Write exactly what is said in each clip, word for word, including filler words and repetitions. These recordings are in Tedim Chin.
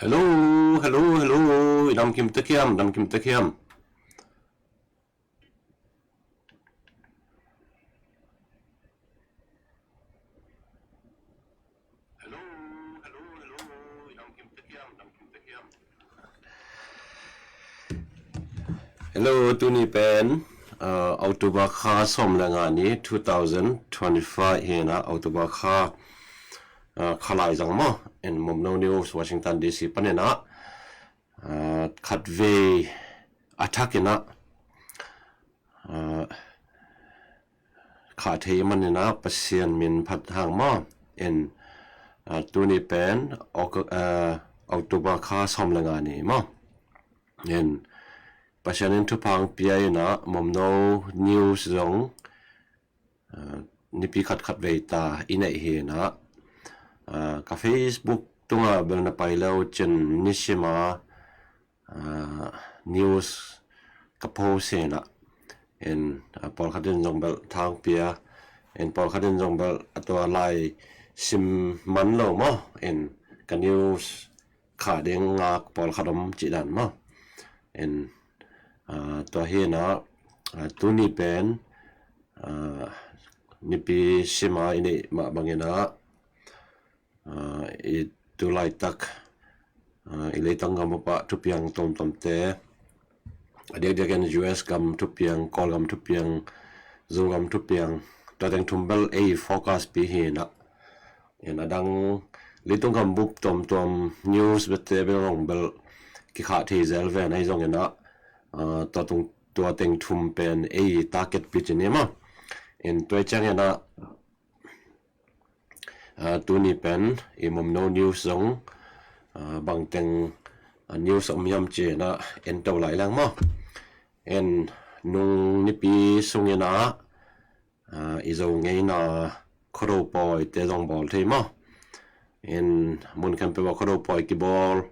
Hello, hello, hello. I dam kim tek hiam, dam kim tek hiam. Hello, hello, hello. I dam kim tek hiam, dam kim tek hiam. Hello, tuni pen, uh, October kha sawm le nga ni, two thousand twenty-five hi na, October kha, uh, kha lai zang maw. En Mumno News, Washington D C panin ah, uh, khatvei a thak in ah, uh, khah thei manin ah Pasian min phat hang maw. En, uh, tuni pen Ok-, uh, October kha sawm le nga ni maw. En Pasian in thupha hong pia in ah Mumno News zong, uh, nipi khat khatvei ta i neih hi na. Uh, ka Facebook tungah bel na pai le uh cin nisim a, uh, news ka post hi na. En, uh, pawlkhat in zong bel tha hong pia. En pawlkhat in zong bel a tua lai sim man lo maw. En ka news khah ding ngak pawlkhat om cih dan maw. En, uh, tua hi na, uh, tuni pen, uh, nipi sim a i neih mah bangin ah, uh, i tu laitak, uh, i leitang gam upa thupiang tuamtuamte, a diakdiak in U S gam thupiang, Kawlgam thupiang, Zogam thupiang, tua teng thum bel ei focus pi hi na. En a dang leitung gam bup tuamtuam news bete bel zong bel kikhah thei zel ve na hi zongin ah, uh, tua tung, tua teng thum pen ei target pi cin hi maw. En tua ciangin ah, uh, tuni pen i Mumno News zong, uh, bangteng, uh, news om hiam cih na en to lai leng maw. En nung nipi sungin ah, uh, i Zo ngeina Khuado pawite zong bawl thei maw. En mun khempeuh ah Khuado pawi kibawl,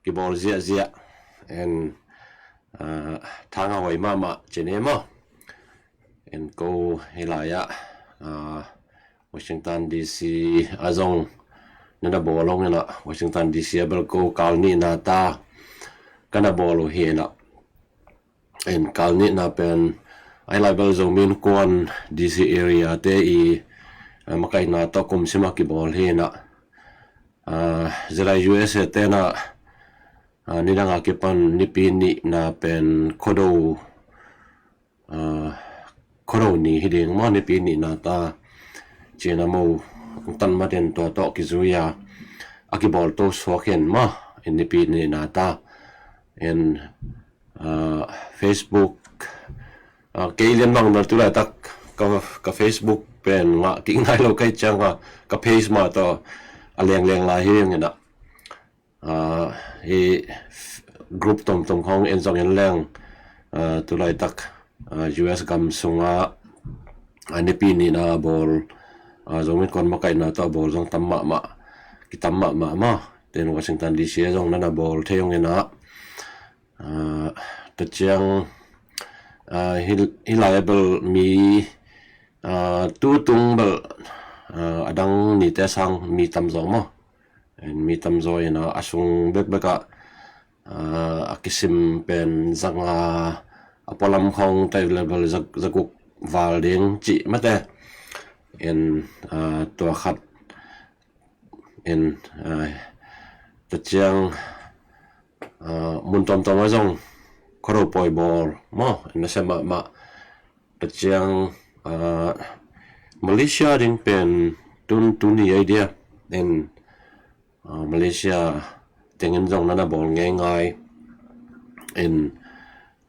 kibawl ziahziah. En, uh, thang a huai mahmah cin hi maw. En ko hi lai ah, uh, Washington D C a zong na na bawl hong in ah, Washington D C a bel ko kal nihna ta ka na bawl uh hi na. En kal nihna pen a hi lai bel Zomi Innkuan D C area te i, uh, makaihna tawh kum sim a kibawl hi na. Uh, zilai U S A te na, uh, nidang a kipan nipi nihna pen Khuado, uh, Khuado ni hi ding maw, nipi nihna ta cin a mo tan matin tua tawh kizui a, a kibawl to suak hi maw. En nipi nihna ta. En, uh, Facebook, uh, kei lian bang bel tu laitak ka, ka Facebook pen ngah kik nai lo ka hih ciang a, ka page mah tawh a lengleng lai hi ing in ah. Uh, i group tomtom khong en zong en leng, uh, tu laitak, uh, U S gam sungah, uh, nipi nihna bawl, uh, Zomi Innkuan makaihna tawh bawl zong tam mahmah, kitam mahmah maw. Ten Washington D C a zong na na bawl thei hong in ah. Uh, tua ciang, uh, hi, hi lai a bel mi, uh, tu tung bel, uh, a dang nite sang mi tamzaw maw. En mi tamzaw in ah, a sung bekbek ah, uh, a kisim pen zanga, a pualam khong tai level za, zaguk val ding cih mate. En, uh, tua khat. En, uh, tua ciang, uh, mun tomtom a zong Khuado pawi bawl maw, en na sia mahmah. Tua ciang, uh, Malaysia ding pen tun, tuni idea. En, uh, Malaysia tengin zong na na bawl ngeingai. En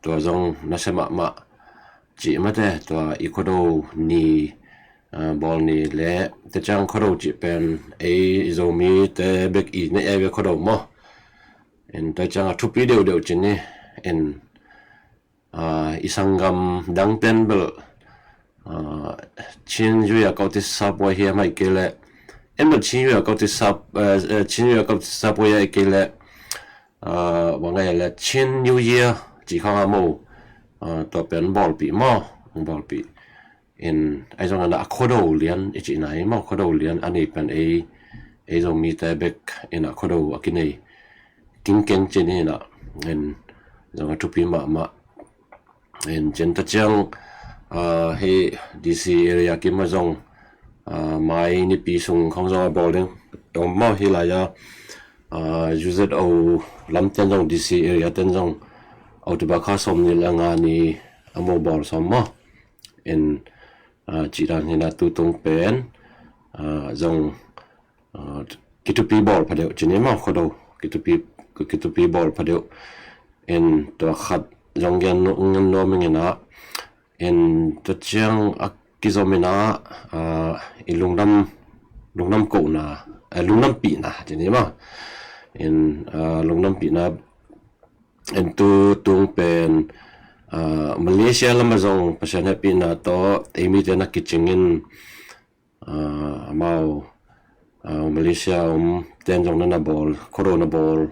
tua zong na sia mahmah cih mate, tua i Khuado ni, uh, bawl ni le, tua ciang Khuado cih pen ei Zomite bek i neih ai ve Khuado maw. En tua ciang a thupi deuhdeuh cin hi. En, uh, i sanggam dang ten bel, uh, Chin Yuya Kautisa Sapway hiam, ahih kei leh, en bel Chin Yuya Kautisa, uh, uh, Chin Yuya Kautisa Sapway ahih kei leh, uh, bang ngai le Chin New Year cih khang a mo, uh, tua pen bawlpih maw, bawlpih. In, ahi zongin a Khuado lian i cihna hi maw, Khuado lian a nei pen ei, ei Zomite bek in a Khuado a kinei. kingkeng cin hi na, in zong a thupi mahmah. In cin ta ciang, ah, hi D C area kim a zong, ah, mai nipi sung khong zong a bawl ding om mah hi lai a, ah, U Z O lam ten zong D C area ten zong October kha sawm ni le nga ni a mo bawl sawm mah. In, ah, ci dan hi na tu tung pen, ah, zong, ah, kitupi bawl phadeuh cin hi mah Khuado, kitupi, kitupi bawl phadeuh. In tua khat zong gen, gen nuam ing in ah, in tua ciang a kizom in ah, ah, i lungdam, lungdam kohna, eh, lungdam pihna cin hi mah. In, ah, lungdam pihna, in tu tung pen, ah, Malaysia lam a zong Pasian hehpihna tawh ei mite na kicing in, ah, amau, ah, Malaysia om ten zong na na bawl, Khuado na bawl.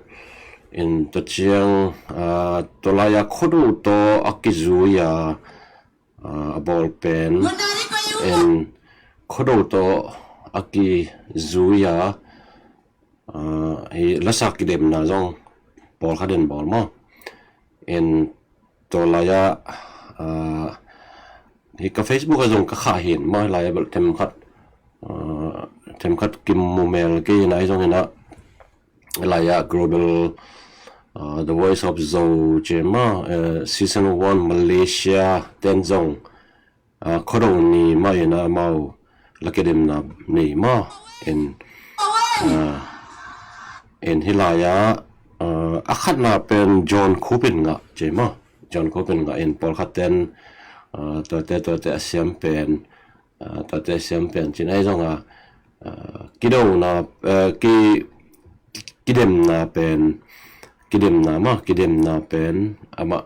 In tua ciang, ah, tua lai a Khuado tawh a kizui a, ah, a bawl pen, in Khuado tawh a kizui a, ah, hi lasa kidemna zong pawlkhat in bawl mah. In tua lai a, ah, hi ka Facebook a zong ka khah hi in mah, lai a bel themkhat, ah, themkhat kimu mel kei in ah, hi zong in ah, lai a Global, ah, The Voice of Zo ci mah, eh, Season one Malaysia ten zong, ah, Khuado ni mah in ah amau la kidemna nei mah. In, ah, in hi lai a, ah, a khatna pen John Coop in ngah ci mah. John Coop in ngah, in pawlkhat ten, ah, tuate, tuate a siam pen, ah, tuate a siam pen cin, ahi zong a, ah, kidona, ah, ki, kidemna pen, kidemna mah, kidemna pen amah,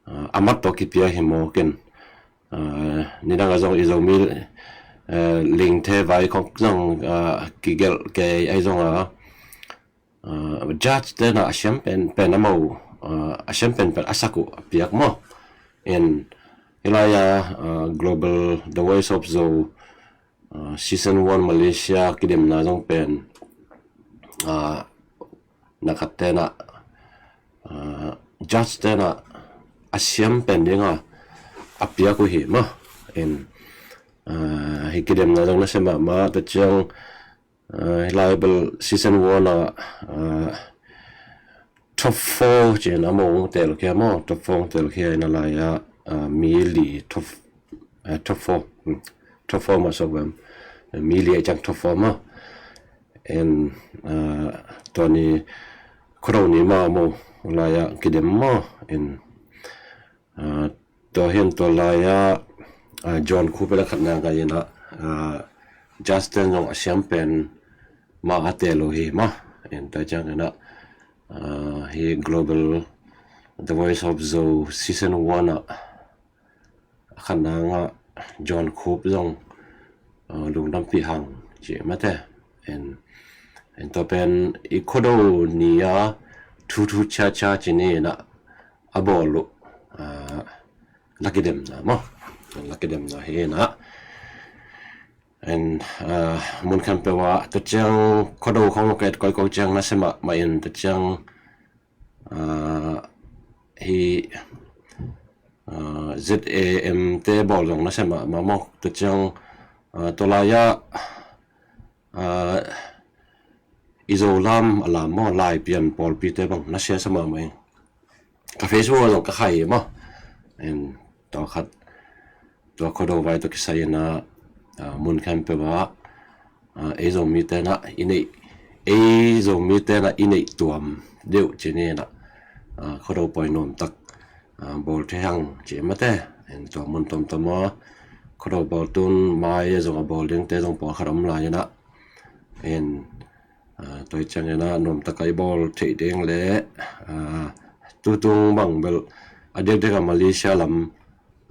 ah, a mat tawh kipia hi mawk in. Ah, nidang a zong i Zomi, eh, lingthe vai khong zong, ah, kigelh kei, ahi zong a, ah, judge ten a siam pen, pen a mo, ah, a siam pen pen a sak uh a piak mah. In hi lai a, ah, Global The Voice of Zo, ah, Season one Malaysia kidemna zong pen, ah, na khat ten a, ah, judge ten a a siam pen ding a a piak uh hi mah. In, ah, hi kidemna zong nasia mahmah, tua ciang, ah, hi lai bel Season one a, ah, top four ci in a mo hong tel khia mah, top four hong tel khia in a lai a, ah, mi li top, eh, top four, hmm, top four mah sok vem, mi li a ciang top four mah. In, ah, tua ni Khuado ni mah a mo lai a kidem mah. In, ah, tua hi in tua lai a, ah, John Coop pen a khatna ngah in ah, ah, judge ten zong a siam pen mah a tel uh hi mah. In tua ciang in ah, ah, hi Global The Voice of Zo Season one a, a khatna ngah John Coop zong, ah, lungdampih hang ci mate. In, in tua pen i Khuado ni a thu thu cia cia ci ni in ah a bawl uh, ah, la kidemna mah. La kidemna hi in ah. In, ah, mun khempeuh ah tua ciang Khuado khong ka et koikoi ciang nasia mahmah in, tua ciang, ah, hi, ah, Z A M te bawl zong nasia mahmah maw. Tua ciang, ah, tua lai a, ah, i Zo lam a lam maw, Laipian pawlpi te bang nasia sa mahmah in. Ka Facebook ah zong ka khah hi maw. In tua khat, tua Khuado vai tawh kisai in ah, ah, mun khempeuh ah, ah, ei Zomite in ah i neih, ei Zomite in ah i neih tuam deuh ci ni in ah, ah, Khuado pawi nuam tak, ah, bawl thei hang ci mate. In tua mun tuamtuam ah Khuado bawl tun mai a zong a bawl dingte zong pawlkhat om lai in ah. In, ah, tua hi ciangin ah nuam tak a i bawl theih ding le, ah, tutung bang bel a diakdiak a Malaysia lam,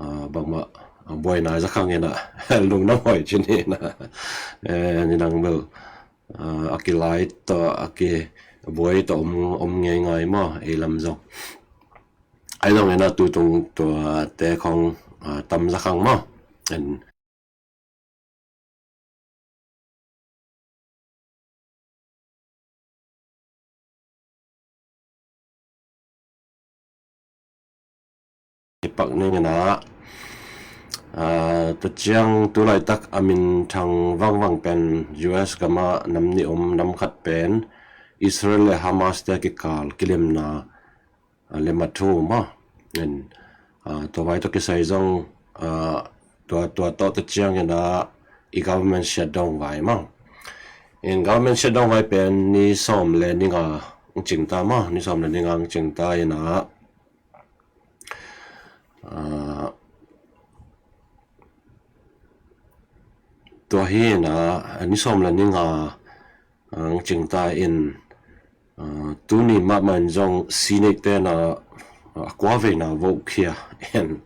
ah, bangmah, ah, buaina za khang in ah lungdam huai ci ni in ah, eh, nidang bel, ah, a kilai tawh, a kibuai tawh om, om ngeingai maw, ei lam zong. Ahi zongin ah tutung tuate khong, ah, tam za khang maw. In pak ning ina, tua ciang tu laitak a minthang vangvang pen U S gama nam nih om, nam khat pen Israel le Hamas te a kikal kilemna lemah thu maw. In tua vai tawh kisai zong tua tua tawh tua ciang ina i government shutdown vai maw. In government shutdown vai pen ni sawm le ni nga ang cing ta maw, ni sawm le ni nga ang cing ta ina tua hi ina ni sawm le ni nga ang cing ta in tuni mahmah in zong Senate te na a kua veina vote khia in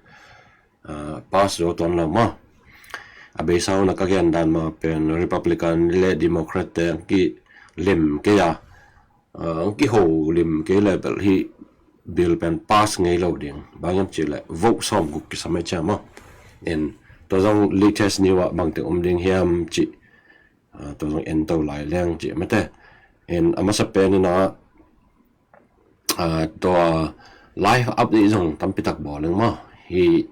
pass zo tuan lo maw. A beisa hun a ka gen dan mah pen Republican le Democrat te ang kilem kei a ang kiho lim kei le bel hi bill pen pass ngei lo ding. Bang hiam cih le vote sawm guk kisam ei cia maw. In tua zong latest news ah bangte om ding hiam cih tua zong en to lai leng cih mate. In a masa pen ina tua live update zong tampi tak bawl leng maw. Hi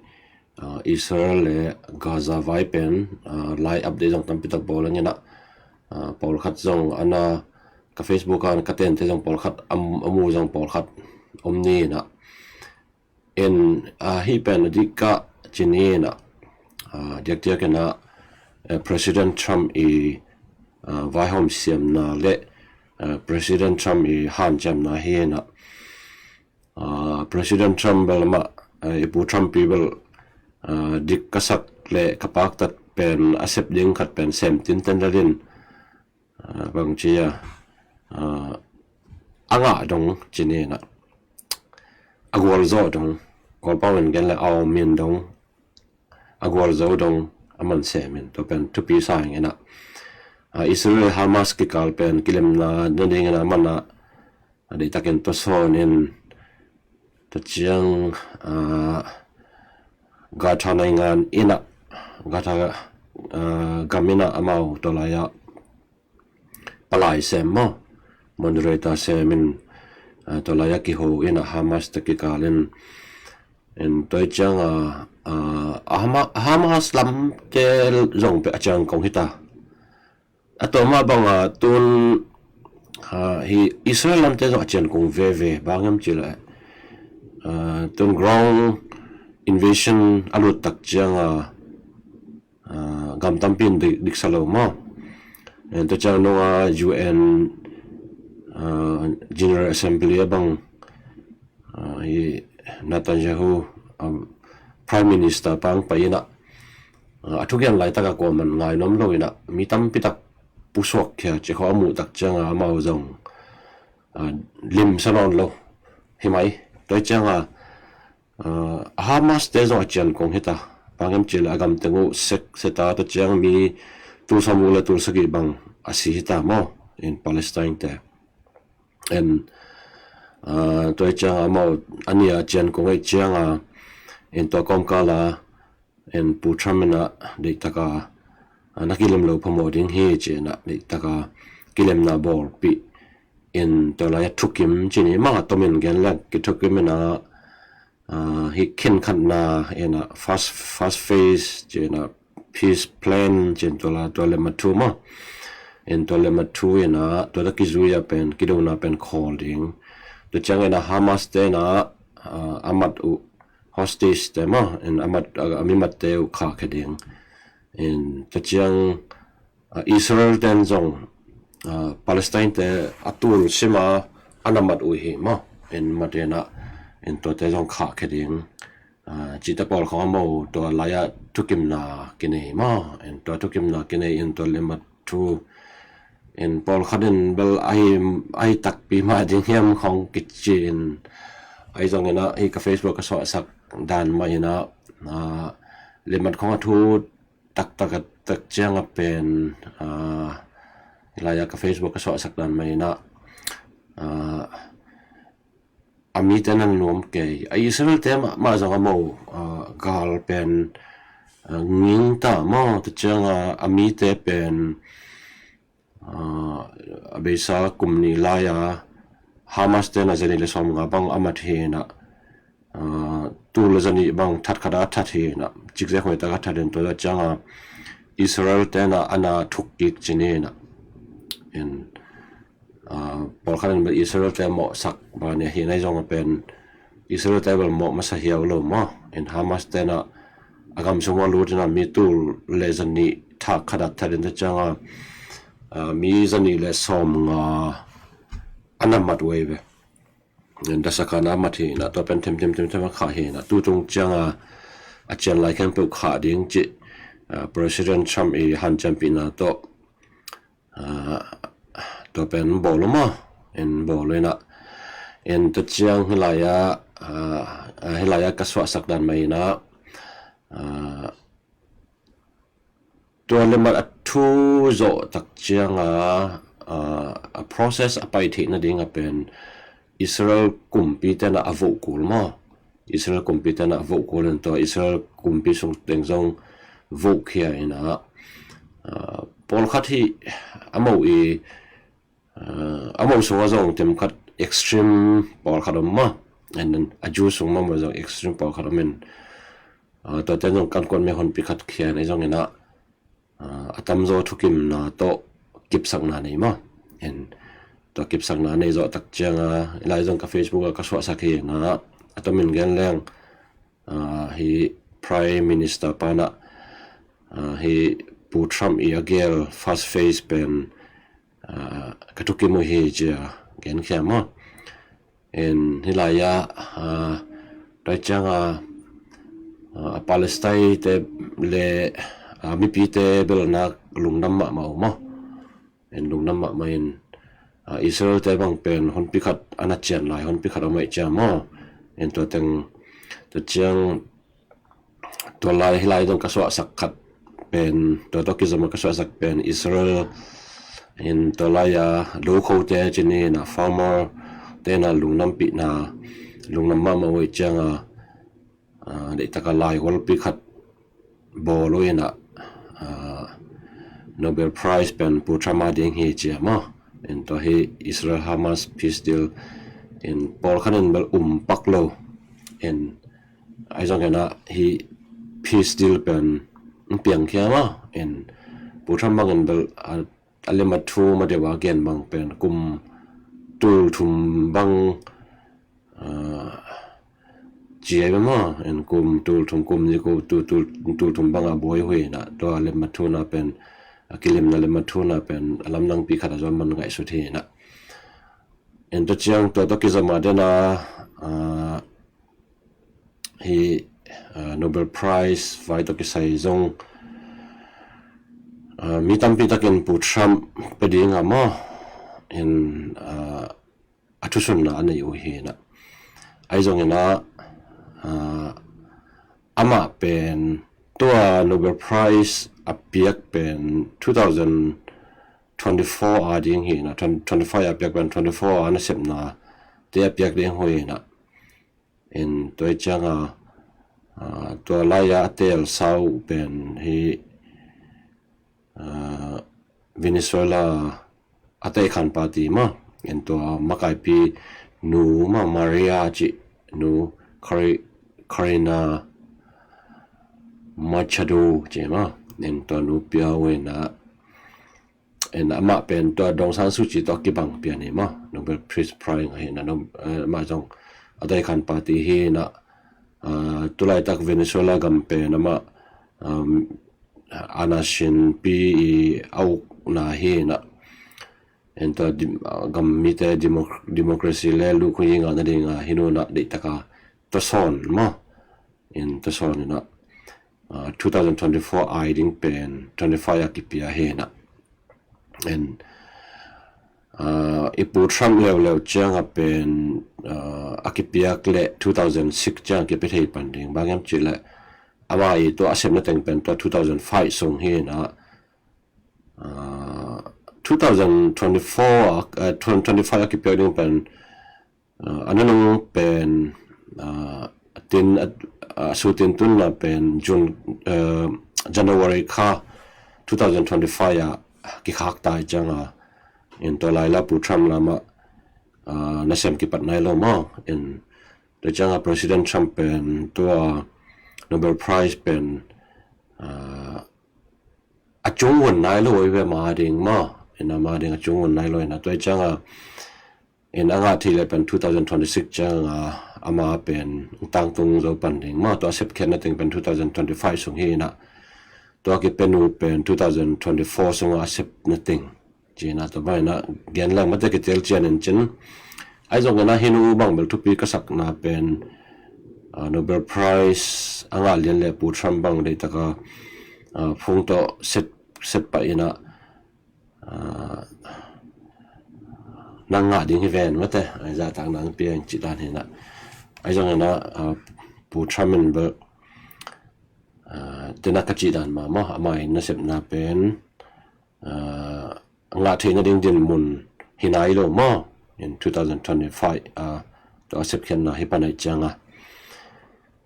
Israel le Gaza vai pen live update zong tampi tak bawl leng ina pawlkhat zong ana ka Facebook a ka tente zong pawlkhat a mu zong pawlkhat om ni ina. In hi pen a dik ka ci ni ina diakdiak ina President Trump i vaihawm siamna le President Trump i hanciamna hi ina President Trump bel mah i pu Trump pi bel dik ka sak le ka paktat pen a sep ding khat pen sem tinten lalin bang ci a a ngah dong ci ni ina a gualzawh dong, Kawlpau in gen le a om in dong a gualzo dong a man sem in tua pen thupi sa ing ina Israel Hamas kikal pen kilemna na ding ina man a a deihtakin tua sawn in tua ciang Gaza naingan ina Gaza gam ina amau tua lai-ah palai sem maw, moderator sem in tua lai-ah kiho ina Hamas te kikal in in tua ciang a Hamas lam te zong pe a ciang kong hita. A tua mah banga tun hi Israel lamte zong a cian kung veve bang hiam cih leh tun ground invasion a lut tak cianga gam tampi in diksa lo maw. Tua ciang nunga U N General Assembly a bang hi Netanyahu Prime Minister pang pai ina a thugen laitaka kuaman ngainom lo ina mi tampi tak pusuak khia ci kho a muh tak cianga amau zong limsa nawn lo hi mai. Tua cianga Hamas te zong a cian kong hita. Bang hiam cih leh a gam teng uh sek seta tua ciang mi tul sawm guk le tul sagih bang a si hita maw in Palestine te. En tua cianga amau a nia cian kong ei cianga in tua kawmkala in Pu Trump ina deihtaka na kilem lo phamawh ding hi ci ina deihtaka kilemna bawlpih in tua lai a thukim ci ni mah a tomin gen lek kithukim ina hi khenkhatna ina first first phase ci ina peace plan ci in tua la tua lemah thu maw. In tua lemah thu ina tua ta kizui a pen kidona pen khawl ding. Tua ciang ina Hamas te ina a mat uh hostage te maw in a mat a mi mat te uh khahkhia ding. In tua ciang Israel ten zong Palestine te a tul sima a na mat uh hi maw in mat ina in tuate zong khahkhia ding. Cihte pawl khong a mo tua lai-ah thukimna kinei maw in tua thukimna kinei in tua lemah thu in pawlkhat in bel ahi ahi takpi mah ding hiam khong kici in ahi zong ina hi ka Facebook ka suahsak dan mah ina lemah khong a thu taktak a tak cianga pen lai-ah ka Facebook ka suahsak dan mah ina a mite nan nuam kei a Israel te mah zong a mo gal pen ngingta maw tua cianga a mite pen a beisa kum nih lai-a Hamas te na zani le sawm nga bang a mat hi ina tul le zanih bang that khat a that hi inah, cikzek hoih tak a that in tua ciangah Israel tenah ana thuk kik ci ni inah. In pawlkhat in bel Israel te mawhsak bang ni hi nai zong a pen Israel te bel mawh masa hiau lo maw. In Hamas tenah a gam sung a lut inah mi tul le zanih thak khat a that in tua ciangah mi zanih le sawm nga ana mat uh ei ve. Dasakana mat hi inah tua pen thimthim thimthim a khah hi inah tutung cianga a cian lai khempeuh khah ding cih President Trump i hanciampihna tawh tua pen bawl uh maw. In bawl uh inah in tua ciang hilai-a hilai-a ka suahsak dan mah inah tua lemmat a thu zawh tak cianga a process a pai theih nading a pen Israel kumpi tenah a voh kul maw. Israel kumpi tenah a voh kul in tua Israel kumpi sung teng zong voh khia inah pawlkhat hi a mo i a mo sungah zong tem khat extreme pawlkhat om maw. And then a Jew sung maw zong extreme pawlkhat om in tua ten zong kan kuan mi honpi khat khia in ei zong inah a tamzaw thukimna tawh kipsakna nei maw. In tua kipsakna nei zawh tak cianga hilai zong ka Facebook ah ka suahsak hi inah a tomin gen leng hi Prime Minister panah hi Pu Trump i a gel first phase pen ka thukim uh hi cia genkhia maw. In hilai-a tua cianga a Palestine te le mipite belna lungdam mahmah uh maw. In lungdam mahmah in Israel te bang pen honpi khat ana cian lai honpi khat a maih cia maw. In tua teng tua ciang tua lai hilai dong ka suahsak khat pen tua tawh kizom a ka suahsak pen Israel in tua lai-a lokhote cini inah farmer tenah lungdampihna lungdam mahmah uh ei cianga deihtaka lai hualpi khat bawl uh inah Nobel Prize pen Pu Trump a ding hi cia maw. In tua hi Israel Hamas peace deal in pawlkhat in bel um pak lo. In ei zong inah hi peace deal pen piangkhia maw. In Pu Trump bangin bel a lemmat thu ma deuh a gen bang pen kum tul thum bang ci ei ve maw. In kum tul thum kum ni kum tul thum bang a buai uh inah tua lemmat thuna pen a kilimna lemmat thuna pen a lamdangpi khat a zong man ngaihsut hi inah. In tua ciang tua tawh kizom a dena hi Nobel Prize vai tawh kisai zong mi tampi takin Pu Trump pe ding a maw. In a thusunna a nei uh hi inah ei zong inah amah pen tua Nobel Prize a piak pen two thousand twenty four a ding hi inah twenty five a piak pen twenty four a nasepna te a piak ding uh hi inah. In tua cianga tua lai-a a teel sau pen hi Venezuela a taikhan party maw. In tua makaipi nu maw Maria cih nu Corina Machado cih maw. In tua nu pia uh inah in amah pen tua Daw Aung San Suu Kyi tawh kibang pian hi maw. Nobel Peace Prize ngah hi inah amah zong a taikhan party hi inah tulaitak Venezuela gam pen amah ana sinpi i a ukna hi inah. In tua gam mite democracy le lukhu i ngah nadinga hi nunah deihtaka tuasawn maw. In tuasawn inah two thousand twenty four ai ding pen twenty five a kipia hi inah. In i Pu Trump leuleu cianga pen a kipiak le two thousand six cianga kipia thei pan ding bang em cih le ama i tua a sepna teng pen tua two thousand five sung hi inah two thousand twenty four twenty five a kipiak ding pen a nunung pen tin a sutin tunna pen June January kha two thousand twenty five a kikhak tai cianga in tua laila Pu Trump lamah nasem kipat nai lo maw. In Tua cianga President Trump pen tua Nobel Prize pen a cung hun nai lo i ve ama ding maw. Ina ama ding a cung hun nai lo ina tua cianga in a ngah thei le pen two thousand twenty-six cianga ama pen tangtung zo pan ding maw. Tua sepkhiatna teng pen two thousand twenty-five sung hi ina tua kipenu pen two thousand twenty-four sunga a sepna teng. Cina tua bang ina gen lang mate kitel cian in cin. Ai zong ina hinu bang bel thupi ka sakna pen Nobel Prize a ngah lian le Pu Trump bang deitaka phung tawh set set pah ina nang ngah ding hi ven mate ai zahtak nang piang cih dan hi ina. Ai zong ina Pu Trump in bel tena ka cih dan mama ama in nasepna pen ngah theihna ding din mun hi nai lo maw. In two thousand twenty-five a tua sepkhiatna hi pan ai cianga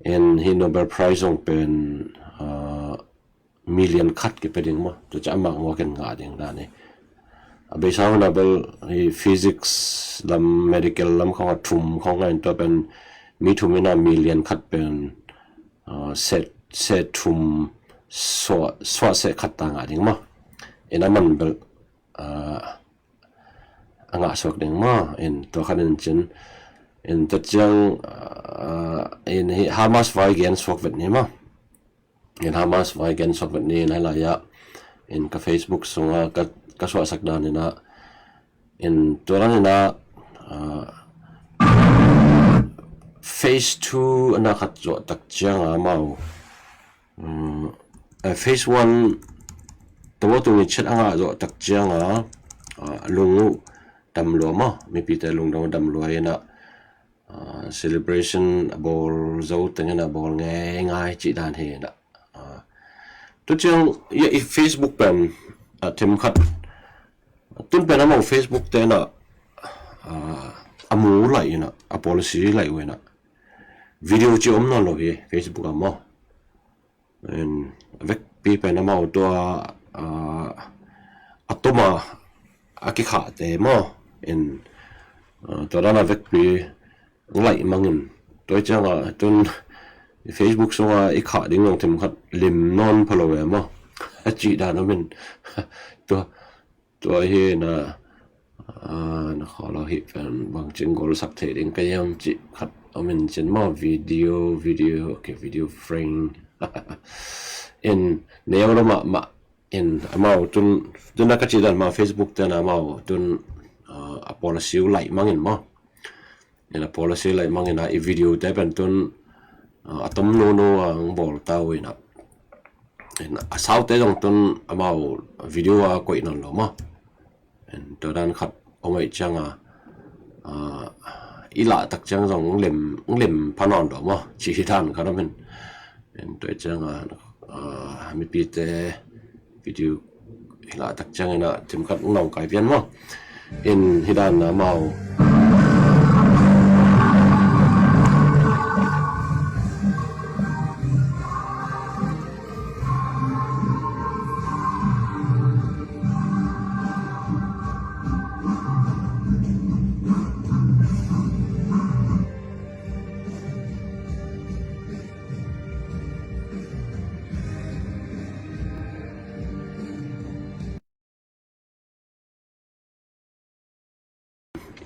in hi Nobel Prize zong pen million khat kipe ding maw. Tua ciah amah ngua ken ngah ding dan hi. A beisa huna bel hi physics lam medical lam khong a thum khong a in tua pen mi thum ina million khat pen set set thum suah suah set khat ta ngah ding maw. Ina man bel a ngah suak ding maw. In tua khan in cin in tua ciang in hi Hamas vai gen suak vet ni maw. In Hamas vai gen suak vet ni in hai lai ah in ka Facebook sunga ka suahsak dan ina in tua dan ina phase two ana khat zuah tak cianga mau phase one tawa tungi chet anga zuah tak cianga lung uh damlua maw. Mipite lungdam damlua ina celebration a bawl zo tengin a bawl ngei ngai cih dan hi ina. Tu ciang ia i Facebook pen a themkhat tun pen amau Facebook te ina a mu laih ina a policy laih uh ina video ci om nawn lo hi Facebook a maw. Vekpi pen amau tua a toma a kikhahte maw. In tua dana vekpi laih mangin tua cianga tun Facebook sunga i khah ding lang themkhat lim nawn phalo ve maw. A cih dan omin tua tua hi na na kho lo hi pen bang cing gol sak thei ding ka yam cih khat omin cin maw. Video video okay video frame in neo lo mah mah in amau tun tun a ka cih dan mah Facebook te na amau tun a policy uh laih mangin maw. In a policy laih mangin a i video te pen tun a tom nono ang bawl ta uh ina. In a saute zong tun amau video a koih nawn lo maw. In tua dan khat om aih cianga i lah tak ciang zong lem lem pha nawn lo maw. Ci hi dan khat om in. In tua cianga mipite video hi lah tak ciang ina themkhat ung nong kai pian maw. In hi dan na mau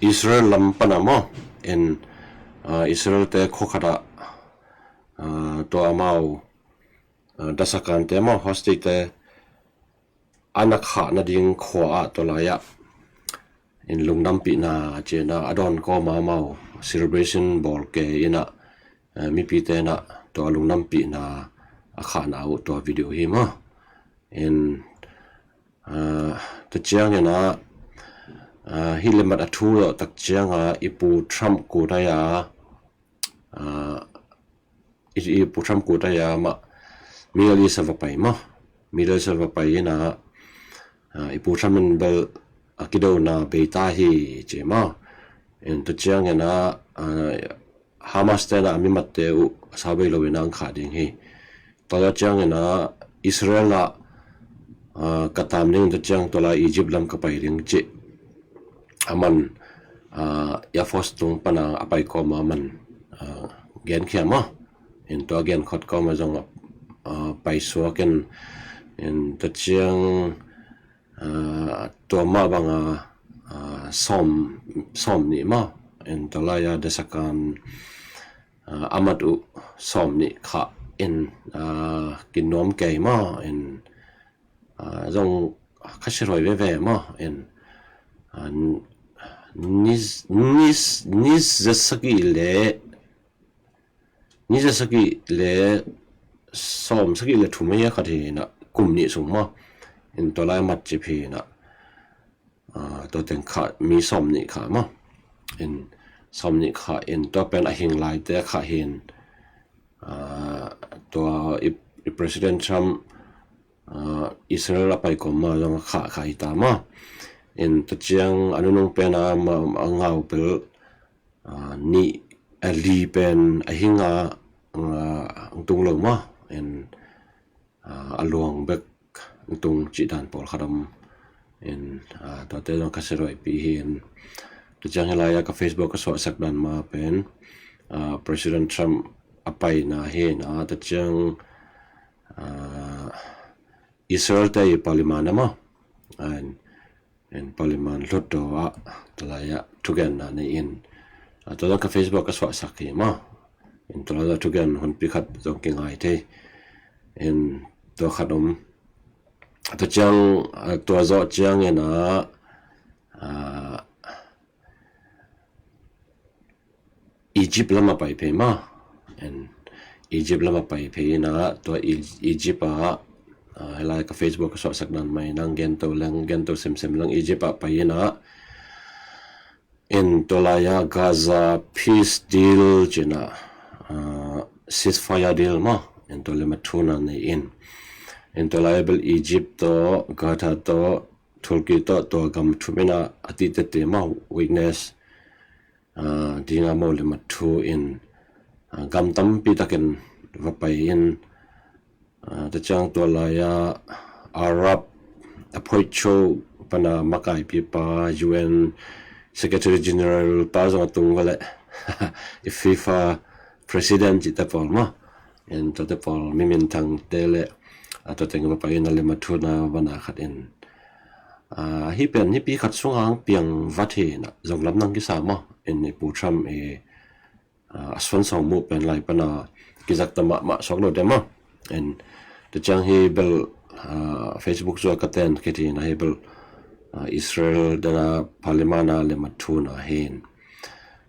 Israel lam pana maw. In Israel te khua khatah tua amau dasakante maw hostage te a na khah nading khua ah tua lai-ah in lungdampihna cina a dawn kawma amau celebration bawl ke ina mipite na tua lungdampihna a khahna uh tua video hi maw. In ta ciang ina hi le mat a thu zawh tak cianga i Pu Trump kut ai a i Pu Trump kut ai a mah Middle East a va pai maw. Middle East a va pai ina i Pu Trump in bel a kidona beita hi ci maw. In ta ciang ina Hamas te na a mimatte uh a sau bei lo ina ang khah ding hi. Tua ciang ina Israel ah ka tam ding ta ciang tua lai Egypt lam ka pai ding ci. A man Air Force tung pana a pai kawma a man genkhia maw. In tua genkhot kawma zong paisuak in, in tua ciang tua mah banga sawm, sawm nih maw. In tua lai-a Dasakan a mat uh sawm nih khah in kinuam kei maw. In zong khasia huai veve maw. In ni, ni, ni zasagih le ni zasagih le sawm sagih le thum hi a khat hi na, kum nih sung maw. In tua lai mat cip hi na, tua teng khah mi sawm nih khah maw. In sawm nih khah in tua pen a hing laite khah hin, tua i, i President Trump Israel a pai kawma zong a khah khah hi ta maw. In tua ciang a nunung pen a, a ngau pel nih, li pen a hinga tung lo maw. In a luang bek tung cih dan pawlkhat om. In tuate zong khasia huaipi hi. In tua ciang hi lai-a ka Facebook ka suahsak dan ma pen President Trump a paina hi na, tua ciang Israel te i parliament a maw. In, in parliament hlutdaw ah tua lai-ah thugenna nei in, tua zong ka Facebook ka suahsak hi maw. In tua lai-ah thugen hunpi khat zong kingai thei. In tua khat om. Tua ciang tua zawh ciangin a Egypt lam a pai phei maw. In Egypt lam a pai phei in a, tua Egypt ah hi lai ka Facebook ka suahsak dan mai nang gento leng, gento semsem leng Egypt ah pai in a, in tua lai-a Gaza peace deal ci-in a, ceasefire deal maw. In tua lim a thuna nei in, in tua lai-a bel Egypt tawh, Qatar tawh, Turkey tawh tua gam thum in a, a ti tete maw, witness dinga maw lim a thu in gam tampi takin va pai in, tua ciang tua lai-a Arab a phoih cho pana makaipipa U N Secretary General pa zong a tung va leh i FIFA President cihte pawl maw. In tuate pawl mi minthangte le tua teng va pai in a lim a thuna vana khat in, hih pen nipi khat sunga ang piang vat hi na, zong lamdang kisa maw. In i Pu Trump i a suan sawng muh pen lai pana kizakta mahmah suak lo te maw. In tua ciang hi bel Facebook zuak ka ten khit hi na, hi bel Israel dana parliament a lim a thuna hi.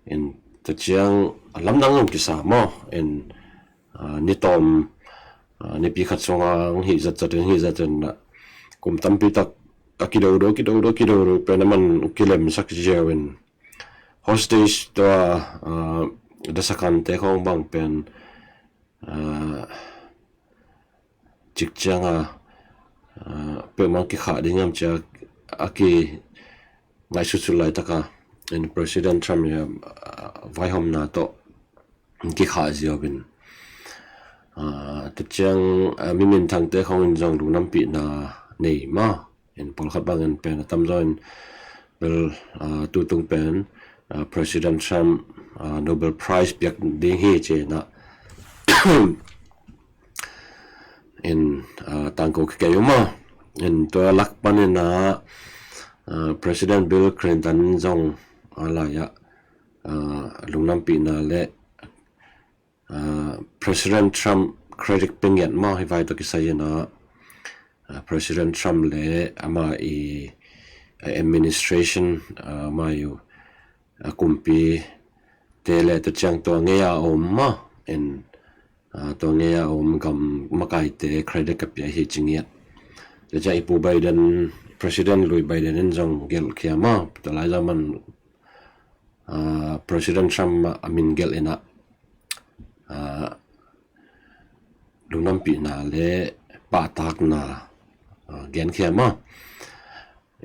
In tua ciang lamdang zong kisa maw. In ni tawm, nipi khat sunga ang hih zatzat in, hih zatzat in a, kum tampi tak a kidodo, kidodo, kidodo pen a man kilemsak ziau in, hostage tua Dasakan te khawng bang pen cikcianga peuhmah kikhah ding hiam ci-a a kingaihsutsut laitaka, in President Trump i vaihawmna tawh kikhah ziau in, tua ciang mi minthangte khawng in zong lungnampihna nei maw. In pawlkhat bangin pen a tamzaw in bel tutung pen President Trump Nobel Prize piak ding hi ci-in a, in tangko kikei uh maw. In tua lak panin a President Bill Clinton zong a lai-ah lungnampihna le President Trump credit pe ngiat maw, hi vai tawh kisai in a, President Trump le ama i administration, ama i uh kumpi te le tua ciang tua ngei a om maw, in tua ngei a om gam makaite credit ka pia hi ci ngiat. Tua ciang i Pu Biden, President lui Biden in zong gelhkhia maw, tua lai zaman President Trump a min gelh in a, lungnampihna le pahtakna genkhia maw.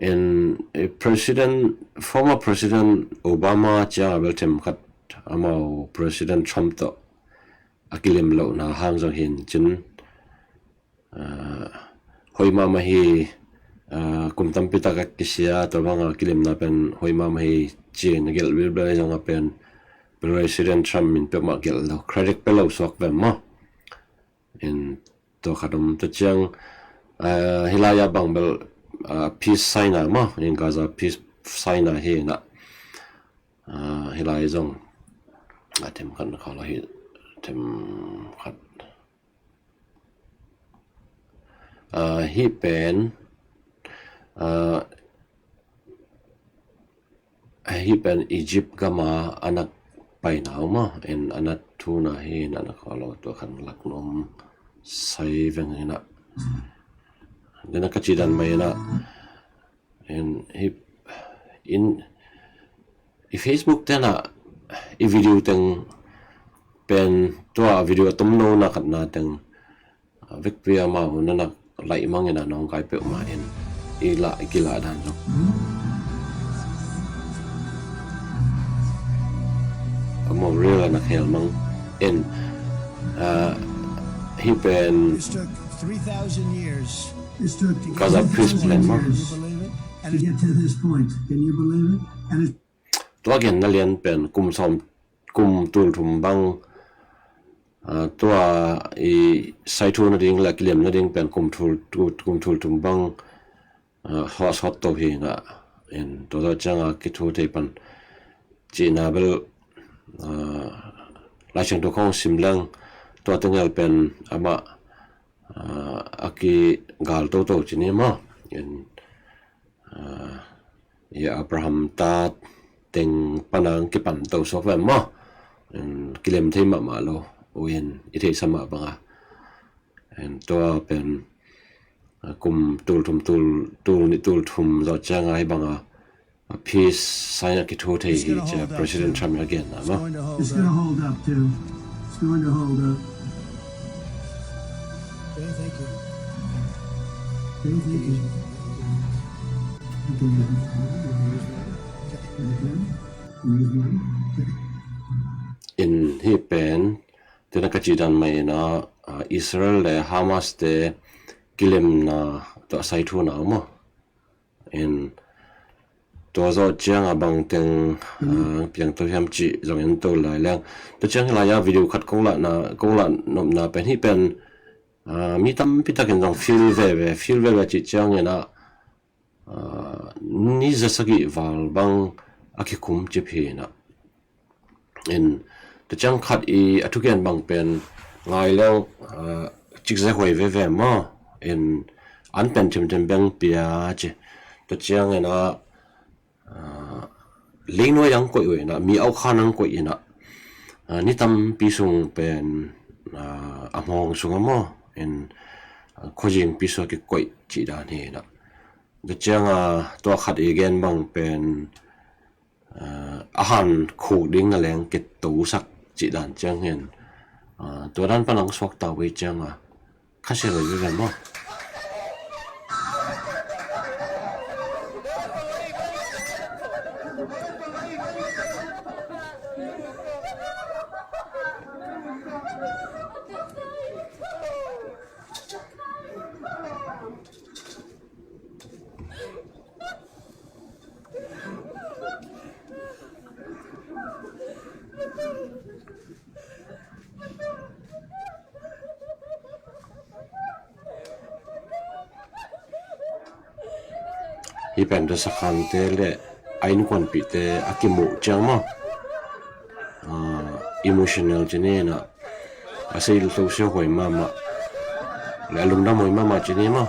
In President, former President Obama ciang a bel themkhat amau President Trump tawh a kilim lohna hang zong hi in cin, hoih mahmah hi, kum tampi tak a kisia, tua banga kilimna pen hoih mahmah hi ci-in a gelh bilbel zong a pen President Trump min peuhmah gelh lo, credit pe lo suak ve maw. In tua khat om, tua ciang, ah, hih lai-ah bang bel, ah, peace sign a maw, in Gaza peace sign a hi na. Ah, hih lai zong, ah, them khat na kha lo hi, them khat. Ah, hih pen, ah, hih pen Egypt gama a nak paina uh maw, in a na thuna hi na, na kha lo, tua khan lak nuam sai veng hi na. Dena ka cih dan mai na, in hih, in i Facebook tena i video teng pen, tua video a tomno na khatna teng, ah, vekpi amau na nak laih mangin a nong kai peuhmah in i lah, i kilah dan zong amau rel a nak hel mang in, ah, hih pen This took three thousand years. This took Gaza Priest plan maw. Can you believe it? And to get to this point, can you believe it? And it's Tua genna lian pen kum sawm, kum tul thum bang, ah, tua i saithu nading le a kilem nading pen kum tul, tul, kum tul thum bang, ah, hawh sawt to hi na. In tua zawh cianga kithu thei pan cihna bel, ah, Lai Siangtho khong sim leng tua tengel pen amah, ah, a kigal toto ci ni maw. In, ah, i Abraham ta teng pana kipan to suak ve maw. In kilem thei mahmah lo, ui in i theihsa mah banga. In tua pen, ah, kum tul thum, tul, tul nih tul thum zawh cianga hi banga, ah, peace sign a kithu thei hi ci a President Trump in a genna maw. It's gonna hold up too. It's going to hold up. Okay, thank you. Okay, thank you. Okay. In hih pen, tena ka cih dan mai ina, ah, Israel le Hamas te kilemna tua saithuna maw. In tua zawh cianga bangteng, ah, piang to hiam cih zong en to lai leng. Tua ciang hih lai-a video khat kong lahna, kong lah nopna pen hih pen, ah, mi tampi takin zong feel veve, feel veve cih ciangin ah, ah, ni za sagih val bang a kikum cip hi na. In, tua ciang khat i a thugen bang pen ngai leng, ah, cikzek huai veve maw. In, an pen thimthim beng pia ci. Tua ciangin ah, ah, leinuai ang koih uh ina, mi aukhan ang koih ina, ah, ni tampi sung pen, ah, a hmawng sung a maw. In, ah, khuazingpi sung a kikoih cih dan hi ina. Tua cianga, tua khat i gen bang pen, ah, a han khuk ding a leng kitosak cih dan ciang hin, ah, tua dan pan ang suak tau hi cianga, khasia lo hi ve maw. Hih pen dasakhante le a innkuanpihte a kimuh ciang maw, ah, emotional ci ni na, a sei lo siahuai mahmah le a lungdam huai mahmah ci ni maw.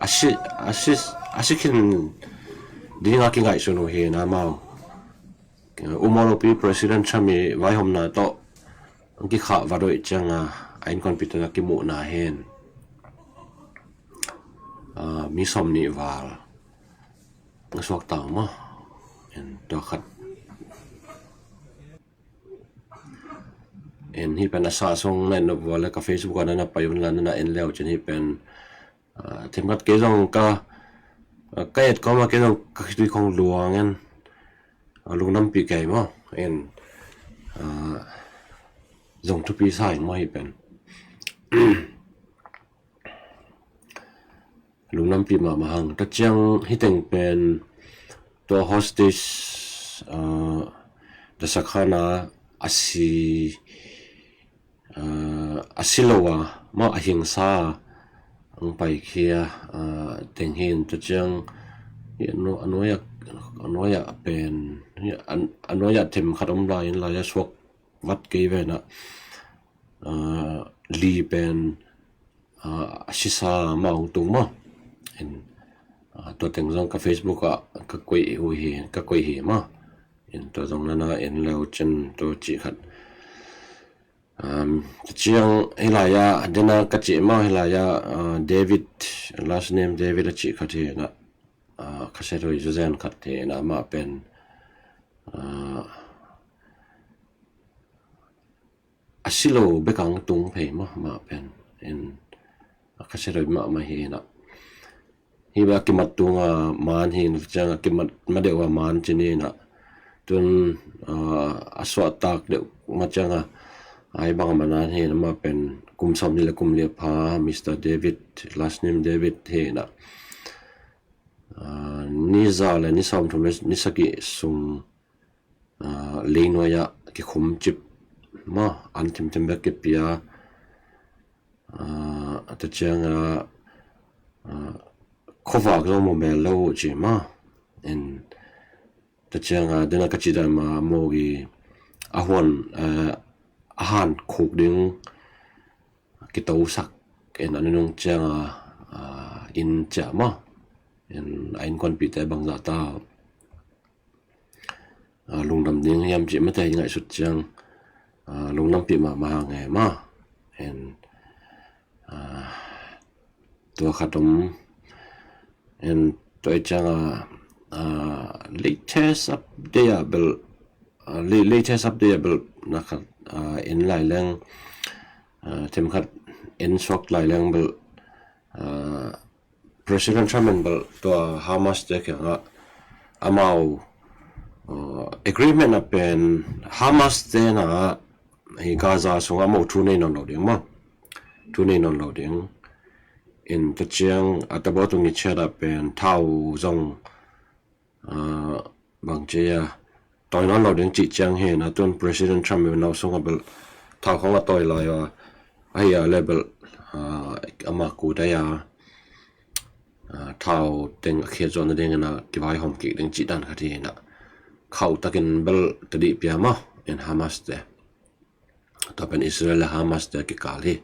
A si, a si, a si khin dinga kingaihsun uh hi na maw. Umaw lopi President Trump i vaihawmna tawh ang kikhah va doih cianga a innkuanpihte a kimuhna hin, ah, mi sawm nih val a suak tau maw. In tua khat. In hih pen a sa sung na en nop vua le ka Facebook a na na pai un la na na en leu cin hih pen, ah, themkhat kei zong ka, ah, ka et kawma kei zong ka khitui khong luang en, ah, lungdampih kei maw. In, ah, zong thupi sa ing maw hih pen. Lungdampih mahmah hang. Tua ciang hih teng pen tua hostage, ah, dasakhana a si, ah, a si lo a, mah a hingsa a ang paikhia, ah, teng hi in, tua ciang hi a nu-, a nuai-ah, a nuai-ah pen, hi a, a nuai-ah themkhat om lai in, lai-ah suak vat kei ve na, ah, li pen, ah, a sisa mah hong tung maw. In, ah, tua teng zong ka Facebook ah ka koih uh hi, ka koih hi maw. In tua zong nana en leu cin tua cih khat. Um, tua ciang hi lai-ah, dena ka cih maw, hi lai-ah, ah, David, last name David a cih khat hi na, ah, ka set hoih zazen khat hi na, amah pen, ah, a si lo bek ang tung phei maw, amah pen. In, a ka set hoih mahmah hi na. Hi bek a kimat tunga man hi na, ciang a kimat ma deuh a man cin hi na. Tun, ah, a suahtak deuh ma ciang a, ai bang a manan hi na, amah pen kum sawm nih le kum li a pha, Mister David, last name David hi na. Ah, ni za le ni sawm thum le ni sagih sung, ah, leinuai-ah kikhum cip maw, an thimthim bek kipia, ah, tua ciang a, ah, khuavak zong mu mel lo uh ci maw. In, tua ciang a, dena ka cih dan mah, maw, i a huan, ah, a han khuk ding kitosak in, a nunung ciang a, ah, inn ciah maw. In, a innkuanpihte bangzah ta, ah, lungdam ding hiam cih mate i ngaihsut ciang, ah, lungdampih mahmah hang e maw. In, ah, tua khat om. In, tua i ciang a, ah, latest update ah bel, ah, la-, latest update ah bel na khat, ah, en lai leng, ah, themkhat en suak lai leng bel, ah, President Trump in bel tua Hamas te kiangah amau, uh, agreement ah pen Hamas te na hi Gaza sungah amau thu nei nawn lo ding maw. Thu nei nawn lo ding. In, tua ciang a tabawtung i ciat ah pen thau zong, ah, bang ci a, tawi nawn lo ding cih ciang hi na, tun President Trump i nau sungah bel thau khong a tawi lai a, ahi a le bel, ah, amah kudai a, ah, thau teng a khiat zawh nading in a kivaihawm kik ding cih dan khat hi na. Khauh takin bel tadih pia maw, in, Hamas te. Tua pen Israel le Hamas te kikal hi.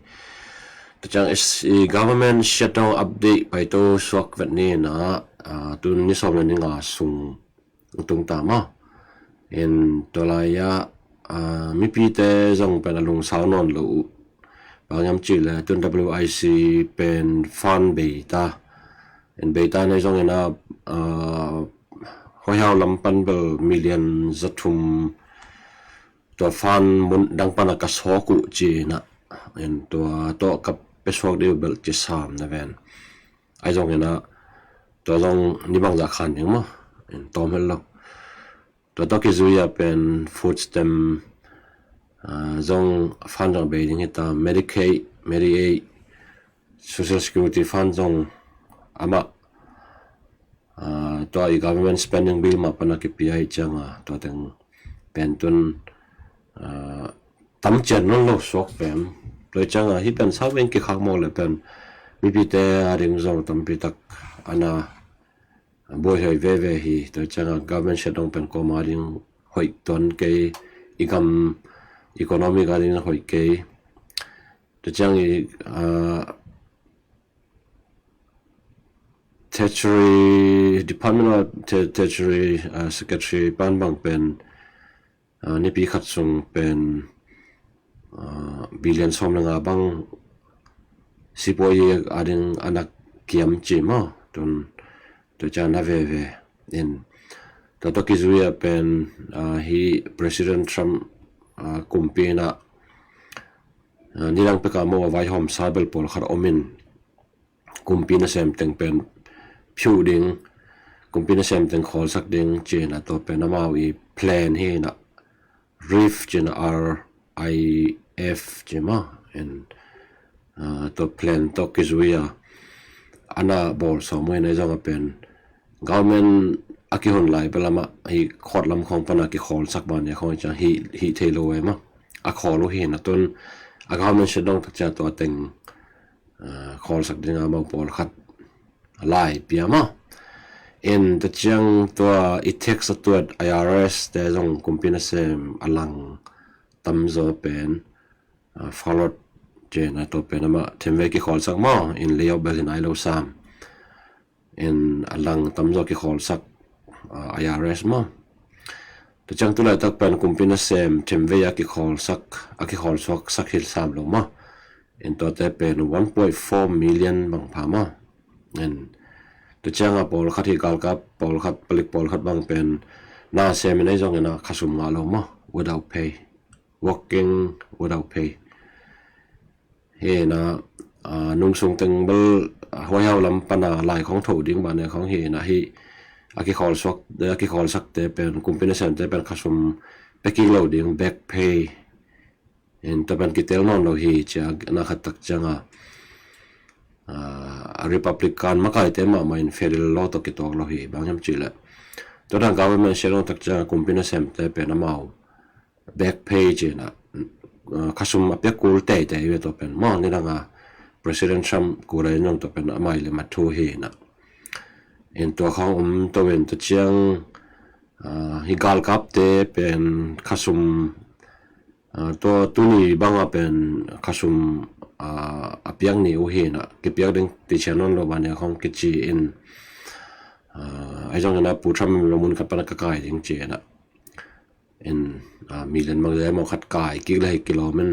Tua ciang is-, i government shutdown update paito suak vet ni na, ah, tun ni sawm le ni nga sung tung ta maw. In, tua lai-ah, ah, mipite zong pen a lungsau nawn lo uh. Bang hiam cih le tun W I C pen fund bei ta. In, bei ta nei zong in a, ah, huaihau lam pan bel million za thum tua fund mun dang pan a ka sawk uh ci na. In, tua tawh ka pia suak dih uh bel ci sam na ven. Ai zong in a, tua zong ni bangzah khan ding maw. In, tawm hel lo. Tua tawh kizui a pen food stamp, ah, zong fund zong bei ding hi ta, Medicaid, Medi-aid, Social Security fund zong amah, ah, tua i government spending bill mah pan a kipia hi ciang a, tua teng pen tun, ah, tam cian nawn lo suak pen. Tua ciang a, hi pen sau in kikhak mawk le pen mipite a ding zong tampi tak ana buaihoih veve hi. Tua ciang a, government shutdown pen kawma ding hoih tuan kei, i gam economic a ding hoih kei. Tua ciang i, ah, Treasury, Department of Tre-, Treasury, ah, Secretary pan bang pen, ah, nipi khat sung pen, ah, billion sawm le nga bang sipuayi a ding ana kiam ci maw. Tun, tua ciang na veve in. Tua tawh kizui a pen, ah, hi President Trump, ah, kumpi in a, ah, nidang pek a maw a vaihawmsa bel pawlkhat om in, kumpi nasem teng pen phiu ding, kumpi nasem teng khawlsak ding ci na, tua pen amau i plan hi na, RIF ci na, R I F ci maw. In, ah, tua plan tawh kizui a ana bawl sawm uh hi na, zong a pen government a kihun lai bel amah hi court lam khawng pana kikhawlsak ban nia khawng hi ciang hi, hi thei lo e maw. A khawl uh hi na tun a government shutdown tak ciang tua teng khawlsak dinga amau pawlkhat lai pia maw. In ta ciang tua i tax a tuat I R S te zong kumpi nasem a lang tamzaw pen falot cena tua pen amah themvei kikhawlsak maw. In layout bel hi nai lo sam. In a lang tamzaw kikhawlsak I R S maw. Ta ciang tu laitak pen kumpi nasem themvei a kikhawlsak, a kikhawlsuaksak hi sam lo maw. In tuate pen one point four million bang pha maw. In ta cianga pawlkhat hi galkap pawlkhat palik pawlkhat bang pen na sem in ei zongin a khasum ngah lo maw, without pay, working without pay. Hi na nungsung teng bel huaihau lam pana lai khawng tho ding bane khawng hi na hi a kikhawlsuak, a kikhawlsakte pen kumpi nasemte pen khasum pekik lo ding, back pay. In ta pen kitel nawn lo hi cia na khat tak cianga a Republican makaite mahmah in federal law tawh kituak lo hi bang hiam cihleh. Tua dan government shutdown tak cianga kumpi nasemte pen amau back pay cina khasum a piak kul teitei ve tua pen maw. Nidanga President Trump kula in zong tua pen amai le mathu hi na. In tua khawng um to in ta ciang hi galkapte pen khasum tua tuni banga pen khasum a piak ni uh hi na, kipiak ding ti cian nawn lo bane khawng kici in ei zongin a Pu Trump in lo mun khat pana ka kai ding cina. In mi len mang zai maw khat kai kik le hi kilawm in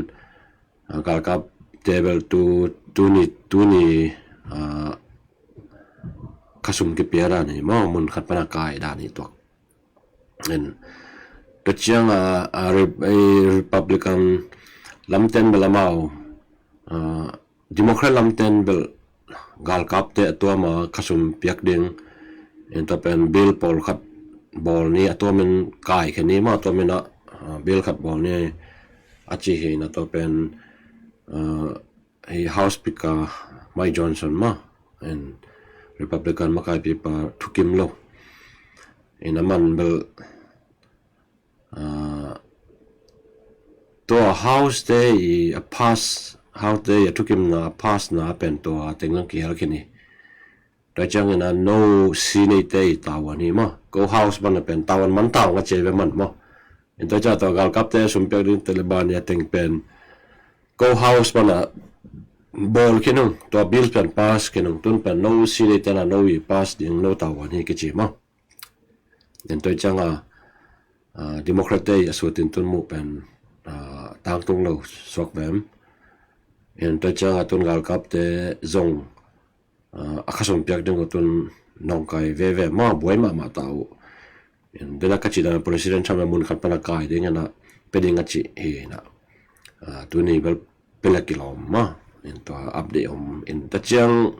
galkap table tu tuni tuni khasum kipia dan hi maw, mun khat pana kai dan hi tuak. In ta cianga Republican lamten bel amau Democrat lamten bel galkapte a tuama khasum piak ding in ta pen bill pawlkhat bawl ni a tuamin kai khe ni maw, a tuamin a bill khat bawl ni a ci hi na tua pen hi House Speaker Mike Johnson maw, in Republican makaipipa thukim lo in a man bel tua House te i a pass, House te i a thukimna a passna pen tua teng zong kihel khin hi. Tua ciangin a no si neite i tavuan hi maw, ko House mana pen tavuan man tau nga cia ve man maw. In tua cia tua galkapte sumpiak ding Taliban i a teng pen ko House mana bawl khin ung, tua bill pen pass khin ung, tun pen no si neite na no i pass ding no tavuan hi kici maw. In tua cianga Democrat te i a sutin tun muh pen tangtung lo suak vem. In tua cianga tun galkapte zong a khasum piak ding uh tun nongkai veve maw, buai mahmah ta uh. In dena ka cih dan President Trump a mun khat pana kai ding ana pe ding a cih hi na. Tuni bel pela kilawm maw. In tua update om in ta ciang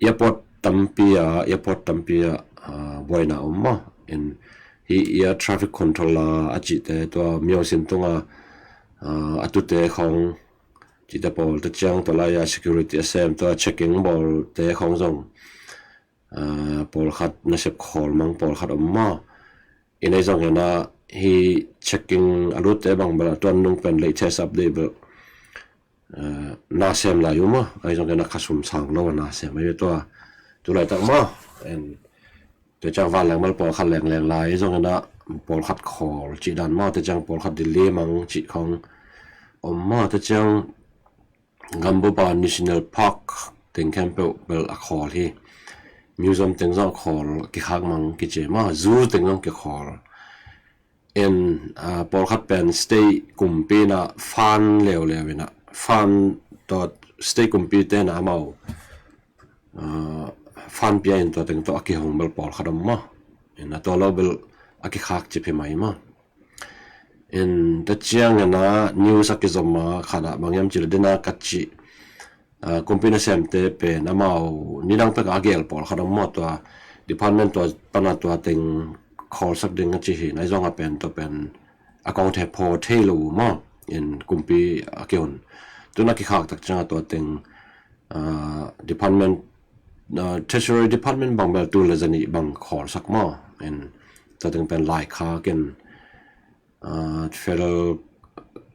airport tampi a, airport tampi a buaina om maw. In hi air traffic control a a cihte tua miosin tunga a tute khawng cihte pawl ta ciang tua lai a security a sem tua checking bawlte khawng zong pawlkhat nasep khawl mang pawlkhat om maw. In ei zong hena hi checking a lutte bang bel a tuan nung pen latest update bel na sem lai uh maw. Ei zong hena khasum sang lo a na sem ei tua tu laitak maw. En tua ciang vanleng bel pawlkhat lengleng lai ei zong hena pawlkhat khawl cih dan maw. Tua ciang pawlkhat Delhi mang cih khawng om maw. Tua ciang Gambuba National Park teng khempeuh bel a khawl hi. Museum teng zong a khawl kikhak mang kici maw. Zoo teng zong kikhawl. En pawlkhat pen state kumpi na fan leuleu ina fan tawh state kumpi te na amau fan pia in tua teng tawh a kihong bel pawlkhat om maw. En a tua lo bel a kikhak cip hi mai maw. En tua ciang hena news a kizom a khat ah bang hiam cih leh dena ka cih kumpi nasemte pen amau nidang pek a gel pawlkhat om maw. Tua department tua pana tua teng khawlsak ding a ci hi na ei zong a pen tua pen a kong thei phaw thei lo uh maw. En kumpi a kihun tun a kikhak tak ciang a tua teng department, treasury department bang bel tul le zanih bang khawlsak maw. In tua teng pen laikhak in, ah, federal,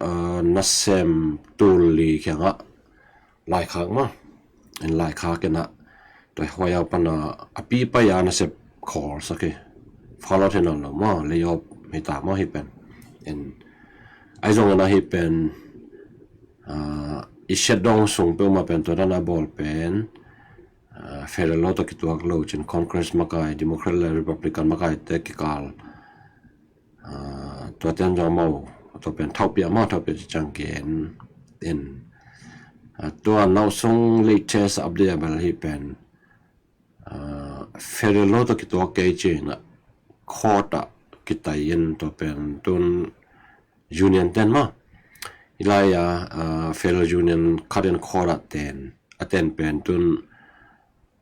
ah, nasem tul li kiangah laikhak mah. In laikhak in ah tua huai a pan a pi pai a nasep khawl sak hi. Follow thei nawn lo mah, lay off hi ta mah hi pen. In ahi zongin ah hi pen, ah, i siat dong sung peuhmah pen tua dan a bawl pen, ah, federal law tawh kituak lo cin Congress makai, Democrat le Republican makai te kikal, ah, tua ten zong mau, tua pen thauhpia mah, thauhpia ci ciang gen in, ah, tua nausung latest update a bel hi pen, ah, federal law tawh kituak kei cin ah court ah kitai in tua pen tun union ten mah. Hi lai a, ah, federal union khat in court ah ten, a ten pen tun,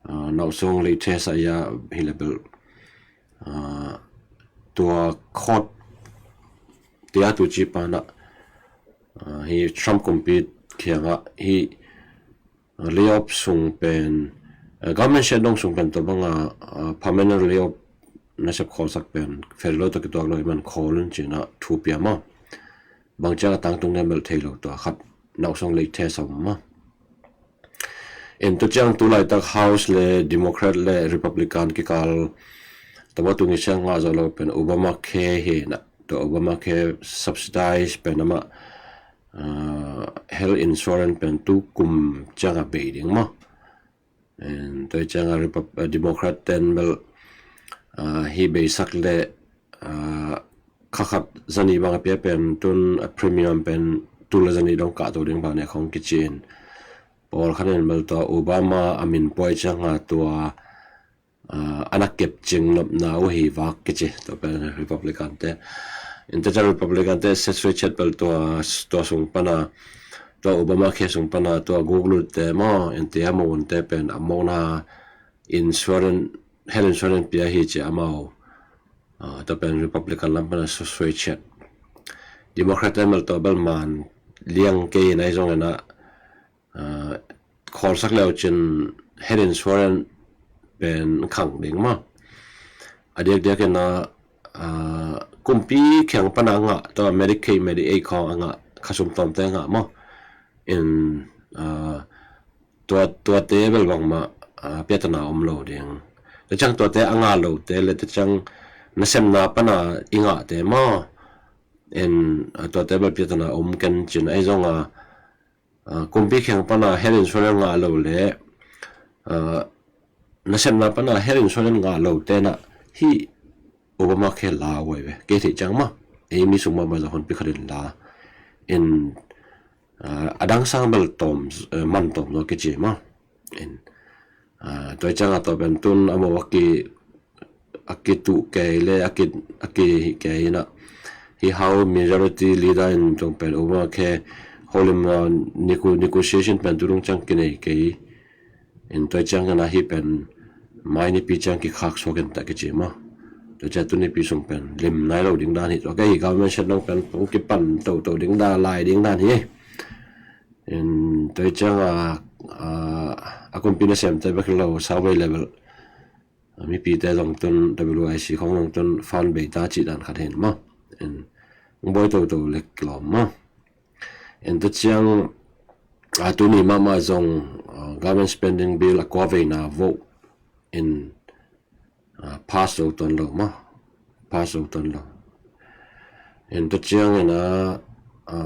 ah, nausung latest a ia hi le bel, ah, tua court tia tu ci pan ah, ah, hi Trump kumpi kiangah hi, ah, lay off sung pen, ah, government shutdown sung pen tua bang a, ah, permanent lay off nasep khawl sak pen federal law tawh kituak lo i man khawl un cin ah thu pia mah. Bang ciang a tangtung ngen bel thei lo tua khat nausung latest a om mah. In tua ciang tu laitak House le Democrat le Republican kikal tua bang tung i ciang ngah zawh lo pen Obamacare hi na, tua Obamacare subsidize pen amah, ah, health insurance pen tu kum ciang a bei ding mah. In tua ciang a Repub-, ah, Democrat ten bel, ah, hi bei sak le, ah, kha khat za nih bang a pia pen tun a premium pen tul le za nih dong kah to ding bang ne khong kici in. Pawl khat in bel tua Obama a min puai ciang a tua, ah, a na kep cing nopna uh hi vak kici, tua pen Republican te. In tua ciang Republican te sesui chet bel tua, tua sung pan a, tua Obamacare sung pan a, tua guk lut te maw, in tia maw un te pen a mawkna insurance, health insurance pia hi ci amau. Ah, tua pen Republican lam pan a sesui chet. Democrat te bel tua bel man liang kei in ahi zongin ah, ah, khawl sak le uh cin health insurance pen khang ding mah. A diakdiak in ah, ah, kumpi kiang pan a ngah, tua Medicaid, Medicaid khong a ngah, khasum tawmte ngah mah. In, ah, tua, tuate bel bangmah, ah, piatana om lo ding. Tua ciang tuate a ngah lote le tua ciang nasemna pan a i ngahte mah. In, ah, tuate bel piatana om ken cin ahi zong a, ah, kumpi kiang pan a health insurance ngah lo le, ah, nasemna pan a health insurance ngah lo te na hi Obamacare la uh ahi ve. Kei theih ciang mah, ei mi sung mahmah zong honpi khat in la. In, ah, a dang sang bel tawm, eh, man tawm zaw kici mah. In, ah, tua ciang a tua pen tun a maw a ki, a kituh kei le a ki, a kihih kei in ah, hi House Majority Leader in tung pen Obamacare holim, ah, nego-, negotiation pen tu dong ciang kinei kei. In tua ciang in ah hi pen mai nipi ciang kikhak suak in ta kici mah. Tua ciang tu nipi sung pen lim nai lo ding dan hi. Tua kei government shutdown pen hong kipan toto ding dan, lai ding dan hi. In tua ciang a, a, a kumpi nasemte bek lo, sau bei level, a, mipite zong tun W I C khong zong tun fund bei ta cih dan khat hi in mah. In hong bawl toto lek lawm mah. In tua ciang, a, tuni mahmah zong, a, government spending bill a kua veina vote in, a, pass zo tuan lo mah. Pass zo tuan lo. In tua ciang in a, a,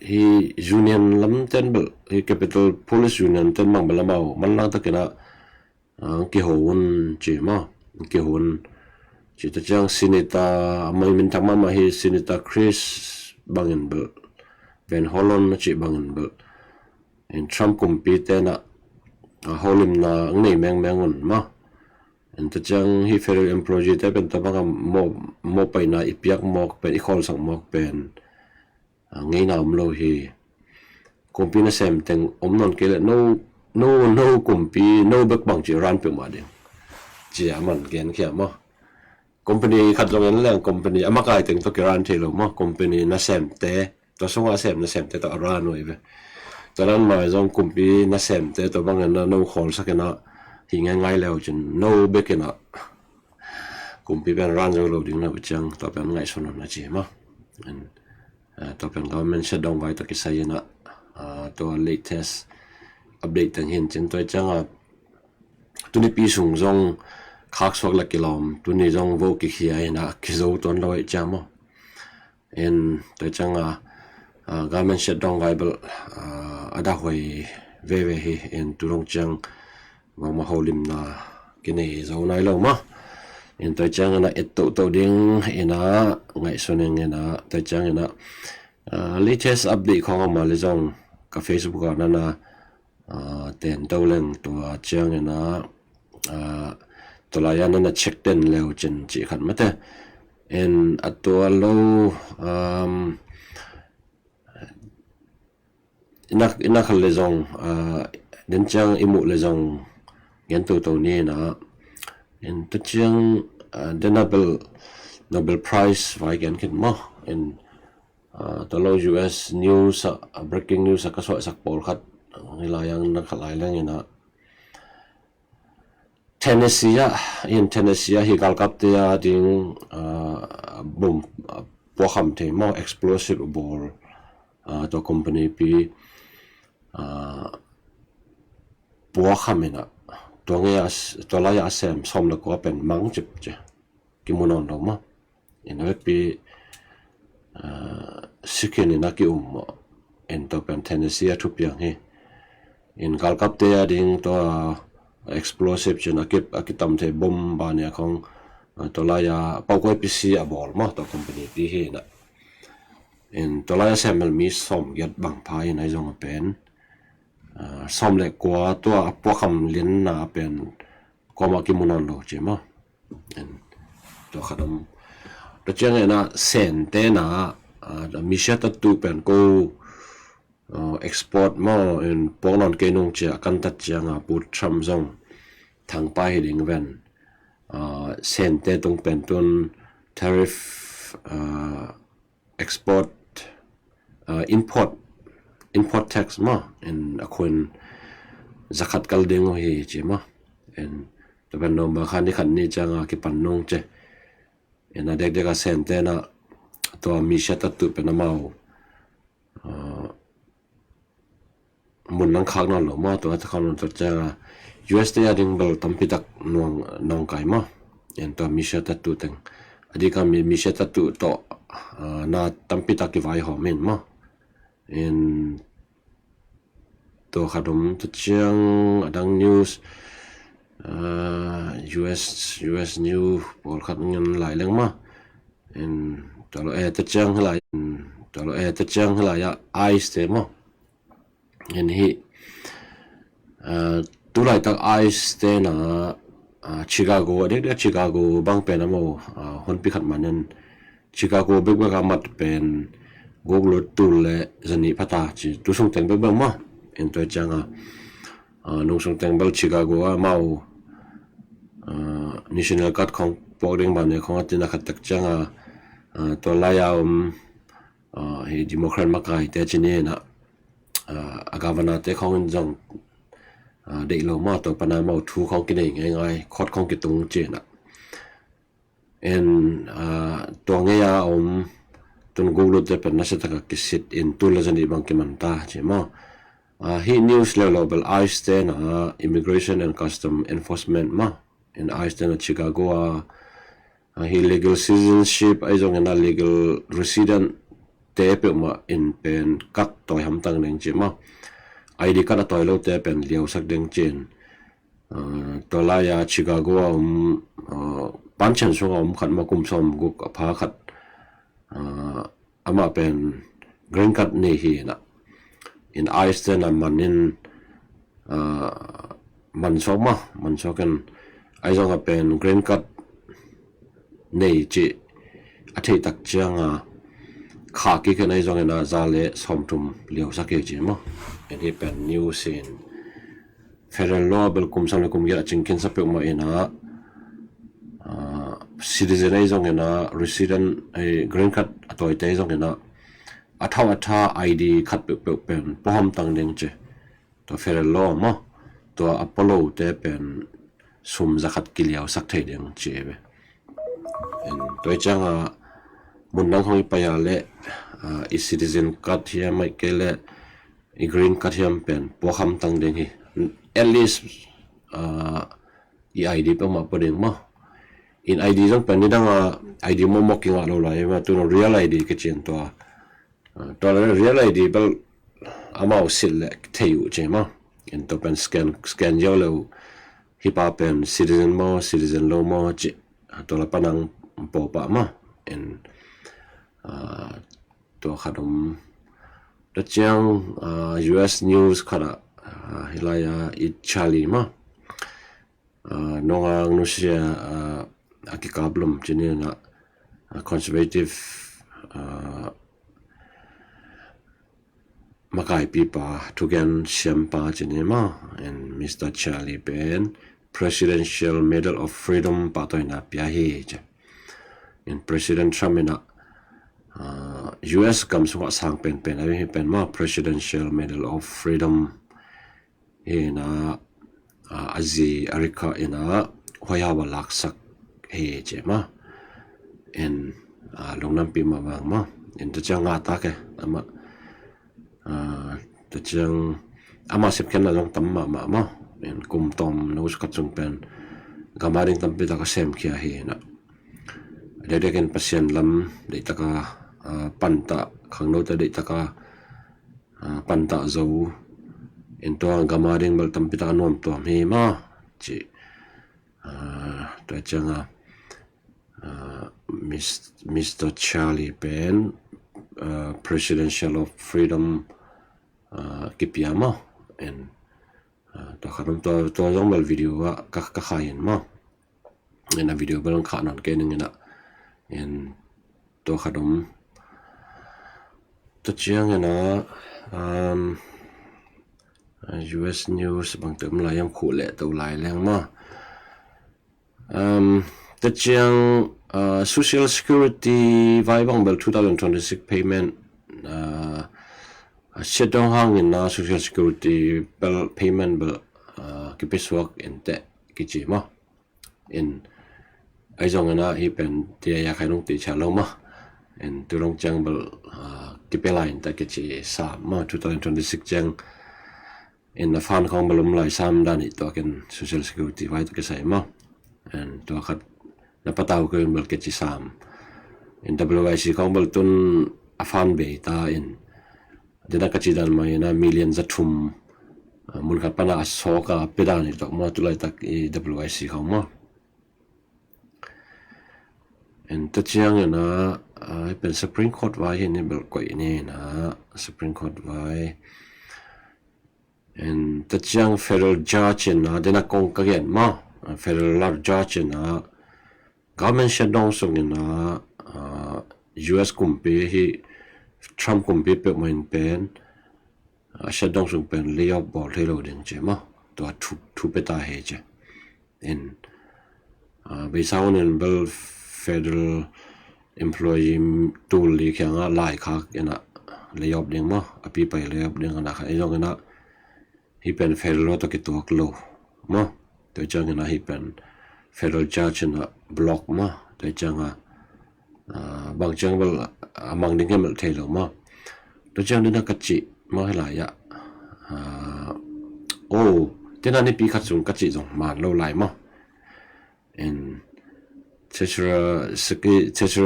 hi union lam ten bel, hi Capitol Police Union ten bang bel amau manlang takin a, a, kiho un ci mah, kiho un ci. Tua ciang Senator, a mai minthang mahmah hi Senator Chris bangin bel, Van Hollen a cih bangin bel, in Trump kumpi te na, a, holimna ang nei mengmeng un mah. In tua ciang hi federal employee te pen tua bang a mawh, mawhpaina i piak mawk pen, i khawlsak mawk pen, a, ngeina om lo hi. Kumpi nasem teng om nawn kei le no, no, no kumpi, no bek bang ci run peuhmah ding ci a man genkhia mah. Company khat zong en leng company a makai teng tawh ki run thei lo mah. Company nasemte, tua sungah a sem nasemte tawh a run uh hi ve. Tua dan mah zong kumpi nasemte tua bang in a no khawlsak in a hi ngeingai le uh cin no bek in a kumpi pen ran zo lo ding na uh ciang tua pen ngaihsun un a ci maw. Tua pen government shutdown vai tawh kisai in ah tua latest update teng hi in cin tua ciang a tunipi sung zong khaksuak la kilawm, tuni zong vo kikhia in ah kizo tuan lo ahih ciang maw. In tua ciang a government shutdown vai bel a dah huai veve hi. In tu dong ciang bangmah holimna kinei zo nai lo maw. In tua ciang in ah et toto ding in ah ngaihsun ing in ah tua ciang in ah latest update khawng a mah le zong ka Facebook ah nana tento leng tua ciang in ah tua lai-a nana check ten leu cin cih khat mate. In a tua lo ina khat le zong den ciang i muh le zong gen toto ni in ah in tua ciang den a bel Nobel Prize vai gen khin maw. In tua lo U S news ah breaking news ah ka suahsak pawlkhat hi lai-ang na khat lai leng in ah Tennessee ah in Tennessee ah hi galkapte a ding bom puakham thei maw, explosive a bawl tua company pi puakham in ah tua ngei a tua lai-a a sem sawm le kua pen mang cip ci kimu nawn lo maw. In a vekpi sikin in a ki-um maw. In tua pen Tennessee a thupiang hi. In galkapte a ding tua explosive cin a kitam thei bom bania khawng tua lai-a paukuai pisi a bawl maw tua company pi hi in ah. In tua lai-a sem bel mi sawm giat bang pha in ah hi zong a pen sawm le kua tua a puakham lianna a pen kuamah kimu nawn lo ci maw. Tua khat om. Tua ciang in ah Sente na misia tattu pen ko export maw in puak nawn kei nung cia kan tat ciang a Pu Trump zong thangpai hi ding ven. Sente tung pen tun tariff export import import tax maw in a khun zakhat kal ding uh hi ci maw. In tua pen November kha ni khat ni ciang a kipan nung ci. In a dekdek a Sente na tua misia tattu pen amau mun nang khak nawn lo maw tua ta khak nawn tua ciang a U S te a ding bel tampi tak nuang nawngkai maw. In tua misia tattu teng a dik a misia tattu tawh na tampi tak kivaihawm in maw. In tua khat om tua ciang a dang news U S U S news pawlkhat ngen lai leng maw. In tua lo e tua ciang hi lai in tua lo e tua ciang hi lai ah ICE te maw. In hi tulaitak ICE te na Chicago a dekdek Chicago bang pen a maw honpi khat man in Chicago bekbek a mat pen guk lut tul le zanih phata ci tu sung teng bekbek maw. In tua ciang a nung sung teng bel Chicago a mau National Guard khawng puak ding bang ne khawng a tina khat tak ciang a tua lai a om hi Democrat makai te ci ni in ah a governor te khawng in zong deih lo maw tua pana mau thu khawng kinei ngeingai court khawng kitung ci in ah. In tua ngei a om tun guk lut te pen nasia taka kisit in tul le zanih bang kiman ta ci maw. Hi news leu lo bel ICE te na Immigration and Custom Enforcement maw. In ICE te na Chicago a hi legal citizenship ahi zong in a legal resident te peuhmah in pen kat tawi hamtang ding ci maw. ID kat a tawi lo te pen liausak ding ci in tua lai a Chicago a om panchan sung a om khat maw kum sawm guk a pha khat amah pen green card nei hi in ah. In ICE te na man in man sawk maw man sawk in ahi zong a pen green card nei ci a theih tak ciang a kha kik in ahi zong in a za le sawmthum liausak hi ci maw. In hi pen news in federal law bel kum sawm le kum giat a cingkhin sa peuhmah in ah citizen ahi zong in ah resident green card a tawite ahi zong in ah a thau a tha ID khat peuhpeuh pen puakham tang ding ci. Tua federal law maw tua a polo te pen sum za khat kiliausak thei ding ci ve. Tua ciangah mun dang khong i pai a leh i citizen card hiam, ahih kei leh i green card hiam pen puak hamtang ding hi. At least i ID peuhmah pua ding maw. In ID zong pen nidang a ID mawkmawk kingah lo lai maw, tu-in real ID ka cih in tua. Tua le real ID bel amau silh leh thei uh ci maw. In tua pen scan, scan ziau le uh hih pa pen citizen maw, citizen lo maw cih tua la panang pawpah maw. In tua khat om. Tua ciang US news khat ah hih lai-ah i Charlie maw, nong ang nusia a kikap lum ci ni, na conservative makaipipa, thugen siampa ci ni maw. In Mister Charlie pen Presidential Medal of Freedom pahtawina pia hi ci. In President Trump in ah US gam sungah sang penpen a hi pen maw, Presidential Medal of Freedom hi in ah, a zi Erica in ah huaihau a laksak hi ci maw. In lungnampi mahmah maw. In tua ciang ngah ta ke amah, tua ciang amah sepkhiatna zong tam mahmah maw. In kum tawm no khat sung pen gam a ding tampi tak a semkhia hi in ah, dekdek in Pasian lam deihtaka pantah, khangnote deihtaka pantah zo. In tua gam a ding bel tampi tak a nuamtuam hi maw ci. Tua ciangah Mister Charlie pen Presidential of Freedom kipia maw. In tua khat om, tua zong bel video ah ka khai in maw. In a video bel khah nawn kei ning in ah. In tua khat om. Tua ciang in ah US news bangte om lai hiam, khuh leh to lai leng maw. Tua ciang Social Security vai bang bel two thousand twenty-six payment siat dong hangin ah Social Security bel payment bel kipesuak inteh kici maw. In ahi zongin ah hih pen tia ya khai nung ti cha lo maw. In tu dong ciang bel kipia lai inteh kici sam maw, two thousand twenty-six ciang. In a fund khong bel om lai sam dan hi tuak in Social Security vai tawh kisai maw. In tua khat na patau kei un bel kici sam. In WIC khong bel tun a fund bei ta in, dena ka cih dan mah in ah million za thum mun khat pana a sawk a pia dan hi tuak maw, tu laitak i WIC khong maw. In tua ciang in ah hih pen Supreme Court vai hi ni, bel koih ni in ah Supreme Court vai. In tua ciang federal judge in ah, dena kong ka gen maw, federal judge in ah government shutdown sung in ah US kumpi hi, Trump kumpi peuhmah in pen a shutdown sung pen lay off bawl thei lo ding ci maw. Tua thu, thu pia ta hi ci. In beisa hun in bel federal employee tul li kiangah laikhak in ah lay off ding maw, a pipai lay off ding in ah kha. Ahi zongin ah hih pen federal tawh kituak lo maw. Tua ciangin ah hih pen federal judge in ah block maw. Tua ciangah bang ciang bel a mang ding hiam bel thei lo maw. Tua ciang dena ka cih maw, hih lai-ah, oh, tena nipi khat sung ka cih zong man lo lai maw. In Treasury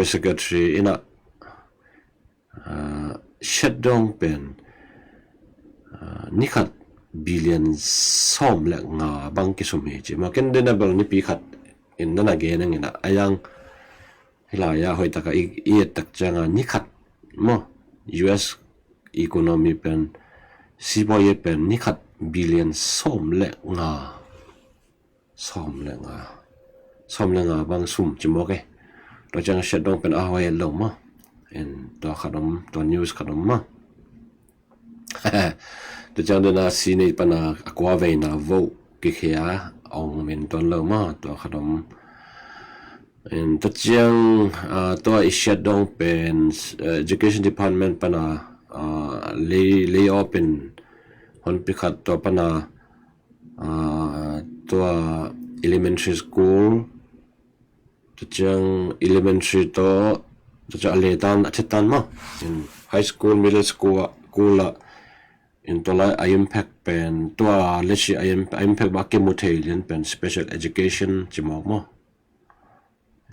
Secretary in ah shutdown pen nikhat billion sawm le nga bang kisum hi ci maw. Ken dena bel nipi khat in na na gen ing in ah, a yang hih lai-ah hoih taka i et tak ciangah nikhat maw, US economy pen, sipuaye pen nikhat billion sawm le nga, sawm le nga, sawm le nga bang sum ci mawk e. Tua ciang shutdown pen a hoih lo maw. In tua khat om, tua news khat om maw. Tua ciang dena Senate pana a kua veina vote kikhia ong min tuan lo maw, tua khat om. In tua ciang tua i shutdown pen Education Department pana lay, lay off in honpi khat, tua pana tua elementary school Tua ciang elementary tawh, tua ciang a le tan, a thet tan maw. In high school, middle school ah, school ah, in tua lai a impact pen, tua le si a im-, a impact bang kimu thei lian pen special education ci mawk maw.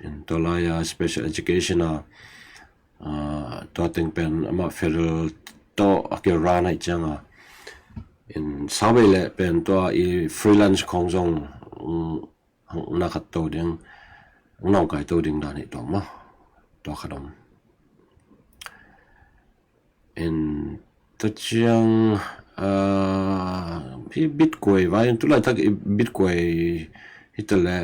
In tua lai a special education a, ah, tua teng pen amah federal tawh a kira nai ciang a. In sau bei le pen tua i freelance khong zong, mm, na khat to ding, nong kai to ding dan hi tawh maw. Tua khat om. In tua ciang, ah, hi Bitcoin vai, in tu laitak i Bitcoin hi ta le,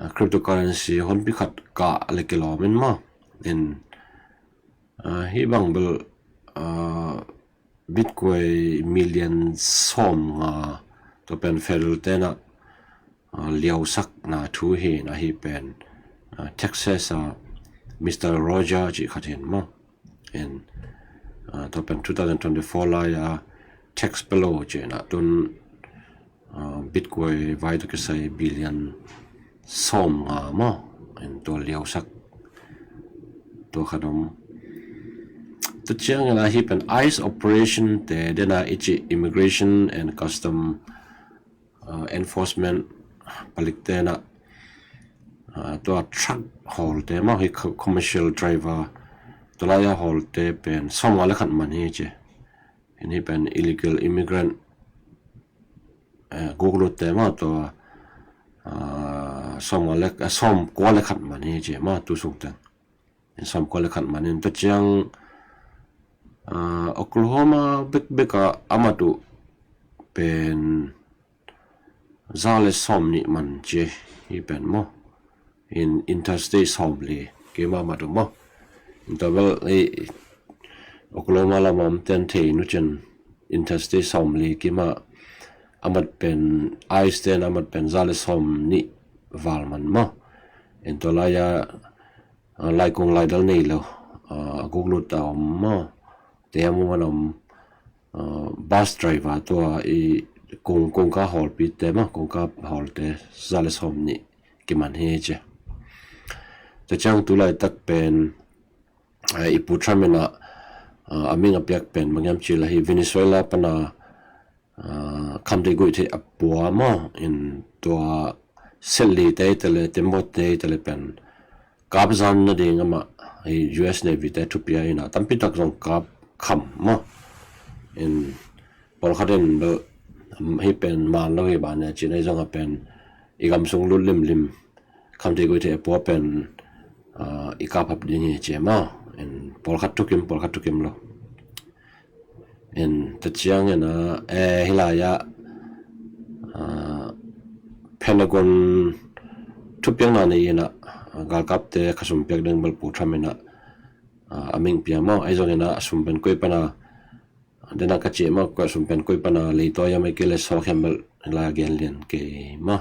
ah, cryptocurrency honpi khat kah le kilawm in maw. In, ah, hi bang bel, ah, Bitcoin million sawm nga tua pen federal tenah, ah, liausakna thu hi na hi pen, ah, Texas a Mister Roger cih khat hin maw. In, ah, tua pen two thousand twenty-four lai a tax pia lo cih na tun, ah, Bitcoin vai tawh kisai billion sawm nga maw. In tua liausak tua khat om. Tua ciangin a hi pen ICE operation te dena i cih Immigration and Custom, ah, Enforcement palik tena, ah, tua truck hawlte maw hi co-, commercial driver tua lai a hawlte pen sawm nga le khat man hi ci. In hi pen illegal immigrant, eh, guk lutte maw tua, ah, sawm nga le, ah, sawm kua le khat man hi ci maw tu sung teng. In sawm kua le khat man in tua ciang, ah, Oklahoma bekbek a amat uh pen za le sawm nih man ci hi pen maw. In interstate sawm li kima amat uh maw. In tua bel i Oklahoma lama om ten thei nu cin interstate sawm li kima amat pen ICE ten amat pen za le sawm nih val man maw. In tua lai a, ah, laikung laidal nei lo, ah, a guk lut a om maw. Te a mu man om, ah, bus driver tua i kung, kungka hawlpi te maw, kungka hawlte za le sawm nih kiman hi ci. Tua ciang tu laitak pen, ah, i Pu Trump in a, ah, a ming a piak pen bang hiam ci la hi Venezuela pana, ah, khamtheih guihtheih a pua maw in tua set li te hi ta le tembaw te hi ta le pen kap zan nading amah hi US Navy te thupia in a tampi tak zong kap kham maw. In pawlkhat in bel hi pen man lo hi ban ne ci na hi zong a pen i gam sung lut limlim khamtheih guihtheih a pua pen, ah, i kap hap ding hi ci maw. In pawlkhat thukim, pawlkhat thukim lo. In tua ciangin a, eh, hi lai a, ah, Pentagon thupiakna nei in a, ah, galkapte khasum piak ding bel Pu Trump in a, ah, a ming pia maw. Ahi zongin a sum pen koi pana, dena ka ci maw, koi sum pen koi pana leitawi a mai kei le sawk hiam bel hi lai a gen lian kei maw.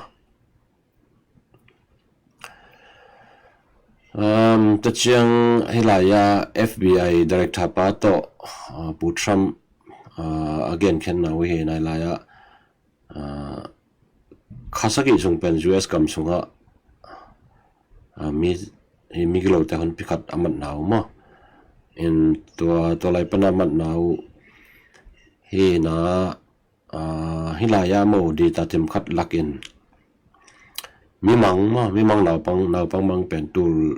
Um, tua ciang hi lai a FBI director pa tawh, uh, Pu Trump, uh, a genkhiatna uh hi nai lai a, uh, kha sagih sung pen US gam sungah, uh, mi, hi migilote honpi khat a matna uh maw. In tua, tua lai pana a matna uh hi na, ah, hi lai a maw data themkhat lakin mimang maw, mimang naupang, naupang mang pen tul,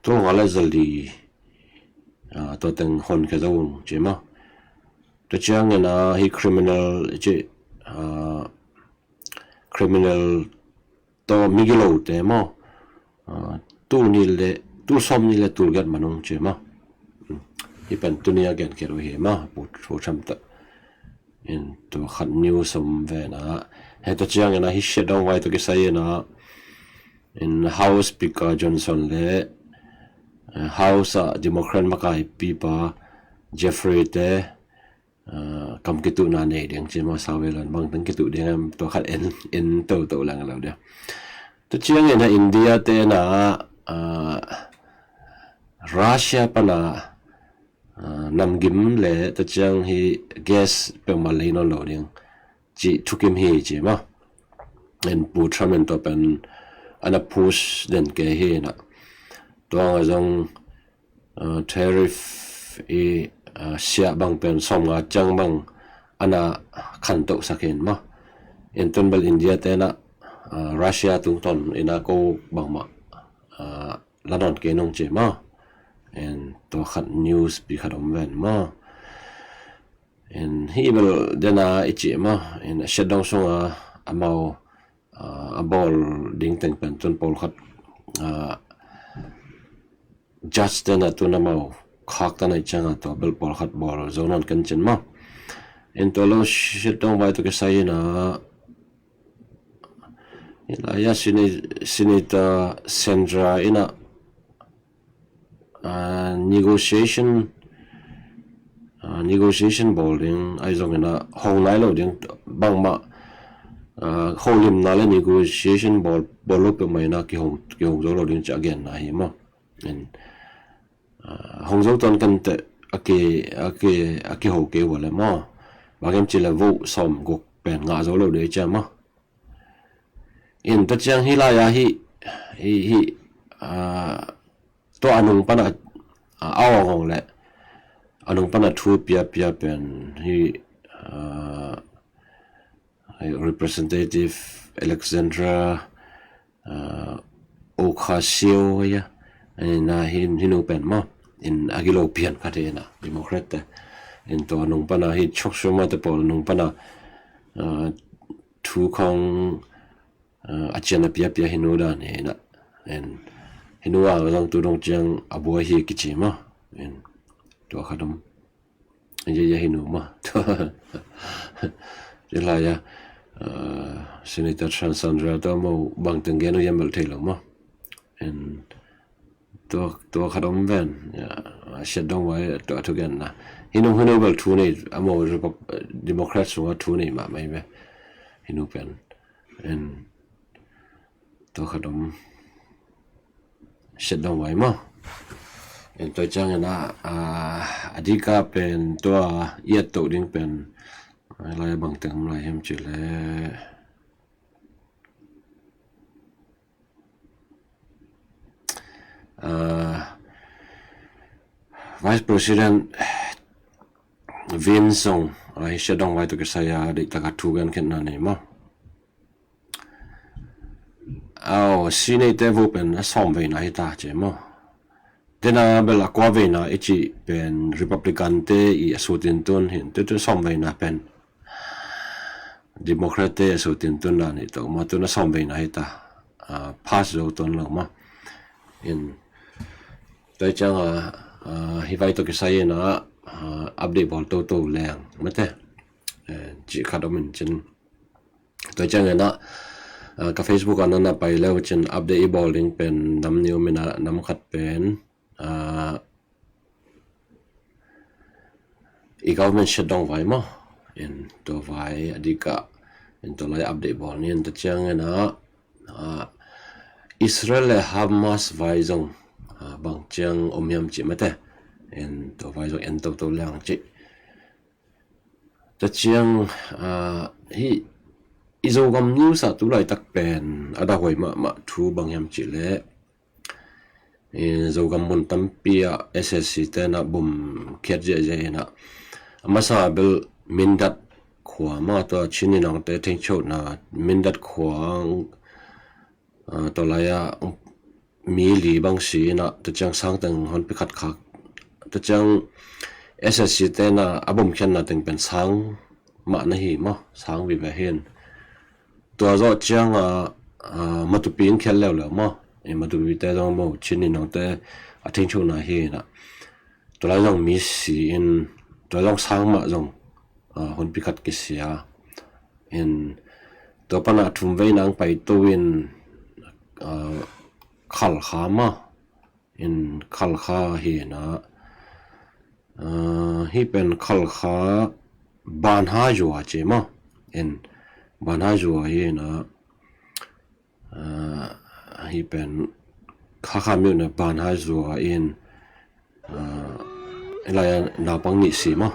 tul nga le zali, ah, tua teng hon khia zo ung ci maw. Tua ciangin a hi criminal ci, ah, criminal tawh migilote maw, ah, tul nih le, tul sawm nih le tul giat man ung ci maw. Hmm. Hi pen tuni a genkhiat uh hi maw, Pu, Pu Trump tawh. In tua khat news om ve na. Hi tua ciangin a hi shutdown vai tawh kisai in a, in House Speaker Johnson le, eh, House a Democrat makaipipa Jeffrey te, ah, kam kituhna nei ding ci maw, sau ve lo in bang teng kituh ding em, tua khat en, en toto lang lo dia. Tua ciangin a India te na, ah, Russia pana, ah, namgim le tua ciang hi gas peuhmah lei nawn lo ding cih thukim hi ci maw. In Pu Trump in tua pen ana push den kei hi na. Tua nga zong, ah, tariff i, ah, siah bang pen sawmnga ciang bang ana khantohsak hi in maw. In tun bel India te na, ah, Russia tungtawn ina ko bangmah, ah, la nawn kei nung ci maw. In tua khat news pi khat om ven maw. In hi bel dena i ci maw. In a siat dong sunga amau, ah, a bawl ding teng pen tun pawlkhat, ah, judge tena tun amau khak ta na i cianga tua bel pawlkhat bawl zo nawn ken cin maw. In tua lo siat dong vai tua kisai ina, ina ya Sene-, Senator Sandra ina, ah, negotiation, ah, negotiation bawl ding ai zong ina hong nai lo ding bangmah, ah, holimna le negotiation bawl, bawl lo peuhmah ina kihong, kihong zo lo ding ci a genna hi maw. In, ah, hong zo tuan kenteh a ki, a ki, a kiho kei ua le maw. Bang hiam ci le vote sawm guk pen ngah zo lo dei cia maw. In tua ciang hi lai-a hi, hi, hi, ah, tua a nung pana, ah, a awng awng le a nung pana thu pia pia pen hi, ah, hi Representative Alexandra, ah, Ocasio ya. Ina hi, hi nu pen maw. In a gilo pian khat hi na Democrat te. In tua nung pana hi Chuck Schumer te pawl nung pana, ah, thu khong, ah, a cian a pia pia hi nu dan hi na. In hi nu a zong tu dong ciang a buai hi kici maw. In tua khat om. Ye ye hi nu maw. Ci lai-a, ah, Senator Sandra tua maw bang teng gen uh ya melh thei lo maw. In tua, tua khat om ven, ya, a siat dong vai tua thu genna. Hi nu, hi nu bel thu nei, amau Repub-, Democrat sunga thu nei mahmah hi ve. Hi nu pen. In tua khat om siat dong vai maw. In tua ciang ina, ah, a dika pen tua i et toh ding pen, ah, lai bang teng om lai hiam ci le. Ah, Vice President Vance zong, ah, hi siat dong vai tua kisai a deih taka thu gen khenna nei maw. Aw, Senate te vote pen a sawm veina hi ta ci maw. Tena bel a kua veina i ci pen Republican te i a sutin tun hin, tu tu sawm veina pen Democrat te a sutin tun na ni to ma tun a sawm veina hi ta, ah, pass zo ton lo ma. In tua ciang a, ah, hi vai to kisai ina, ah, update bawl to to leng mate. Eh, ci khat om in cin. Tua ciang ina, ah, ka Facebook a nana pai leu cin update i bawl ding pen nam ni om ina nam khat pen, ah, i government shutdown vai maw. In tua vai a dika, in tua lai update bawl ni in tua ciang ina, ah, Israel le Hamas vai zong, ah, bang ciang om hiam ci mate. In tua vai zong en to to liang ci. Tua ciang, ah, hi i Zogam news ah tu laitak pen a dahuai mahmah thu bang hiam ci le, eh, Zogam mun tampi ah S S C te na bum khiat ziahziah ina, a masa bel Mindat khua ma tua Chin i nangte thengchokna Mindat khua, ah, tua lai-a mi li bang si ina, tua ciang sang teng hon pi khat khak. Tua ciang S S C te na a bom khiatna teng pen sang mah na hi maw, sang vive hin. Tua zawh ciang a, ah, Matupi in khiat leuleu maw. Eh, Matupi te zong maw, Chin i nangte a thengchokna hi ina. Tua lai zong mi si in, tua zong sang mah zong, ah, hun pi khat kisia. In tua pana thum vei nang pai to in, ah, Khalkha ma. In Khalkha hi na, ah, hi pen Khalkha Banha Zua ci ma. In Banha Zua hi na, ah, hi pen Khalkha miu na Banha Zua in, ah, lai naupang nih si ma.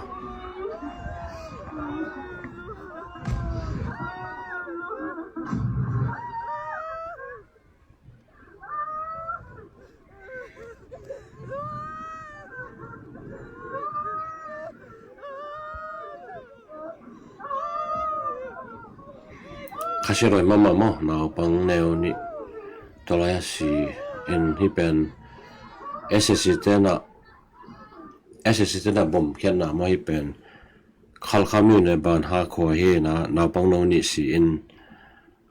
Sialoi mahmah maw, naupang neu nih tua lai a si in. Hih pen S S C te na, S S C te na bom khiatna maw, hih pen Khalkha myone Banha khua hi na, naupang neu nih si in,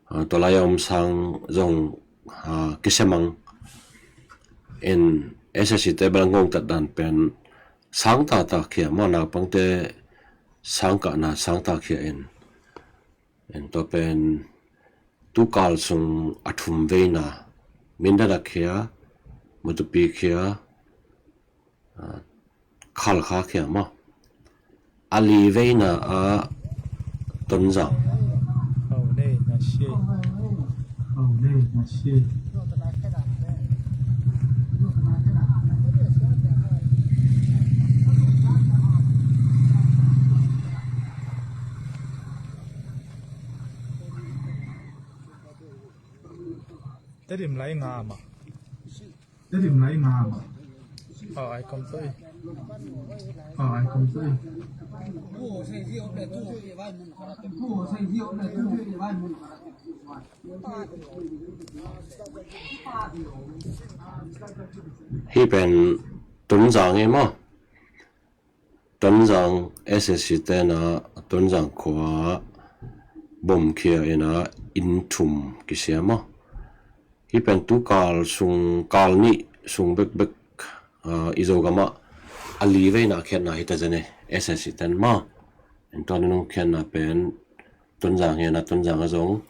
ah, tua lai a om sang zong, ah, kisia mang in. S S C te bel ngongtat dan pen sang tata khia maw, naupangte sang kahna sang ta khia in. En tua pen tukal sung a thum veina, Mindat a khia, Matupi khia, ah, Khalkha khia maw. A li veina ah Tonzang. Tedim lai nga ma. Tedim lai nga ma. Aw, ai kom soi. Aw, ai kom soi. Hih pen Tonzang hi maw. Tonzang S S C te na Tonzang khua bom khia ina inn thum kisia maw. Hih pen tukal sung kal nih sung bekbek, ah, i Zogam ah a li veina khiatna hi ta zen e, S S C ten maw. En tua nunung khiatna pen Tonzang hi na, Tonzang a zong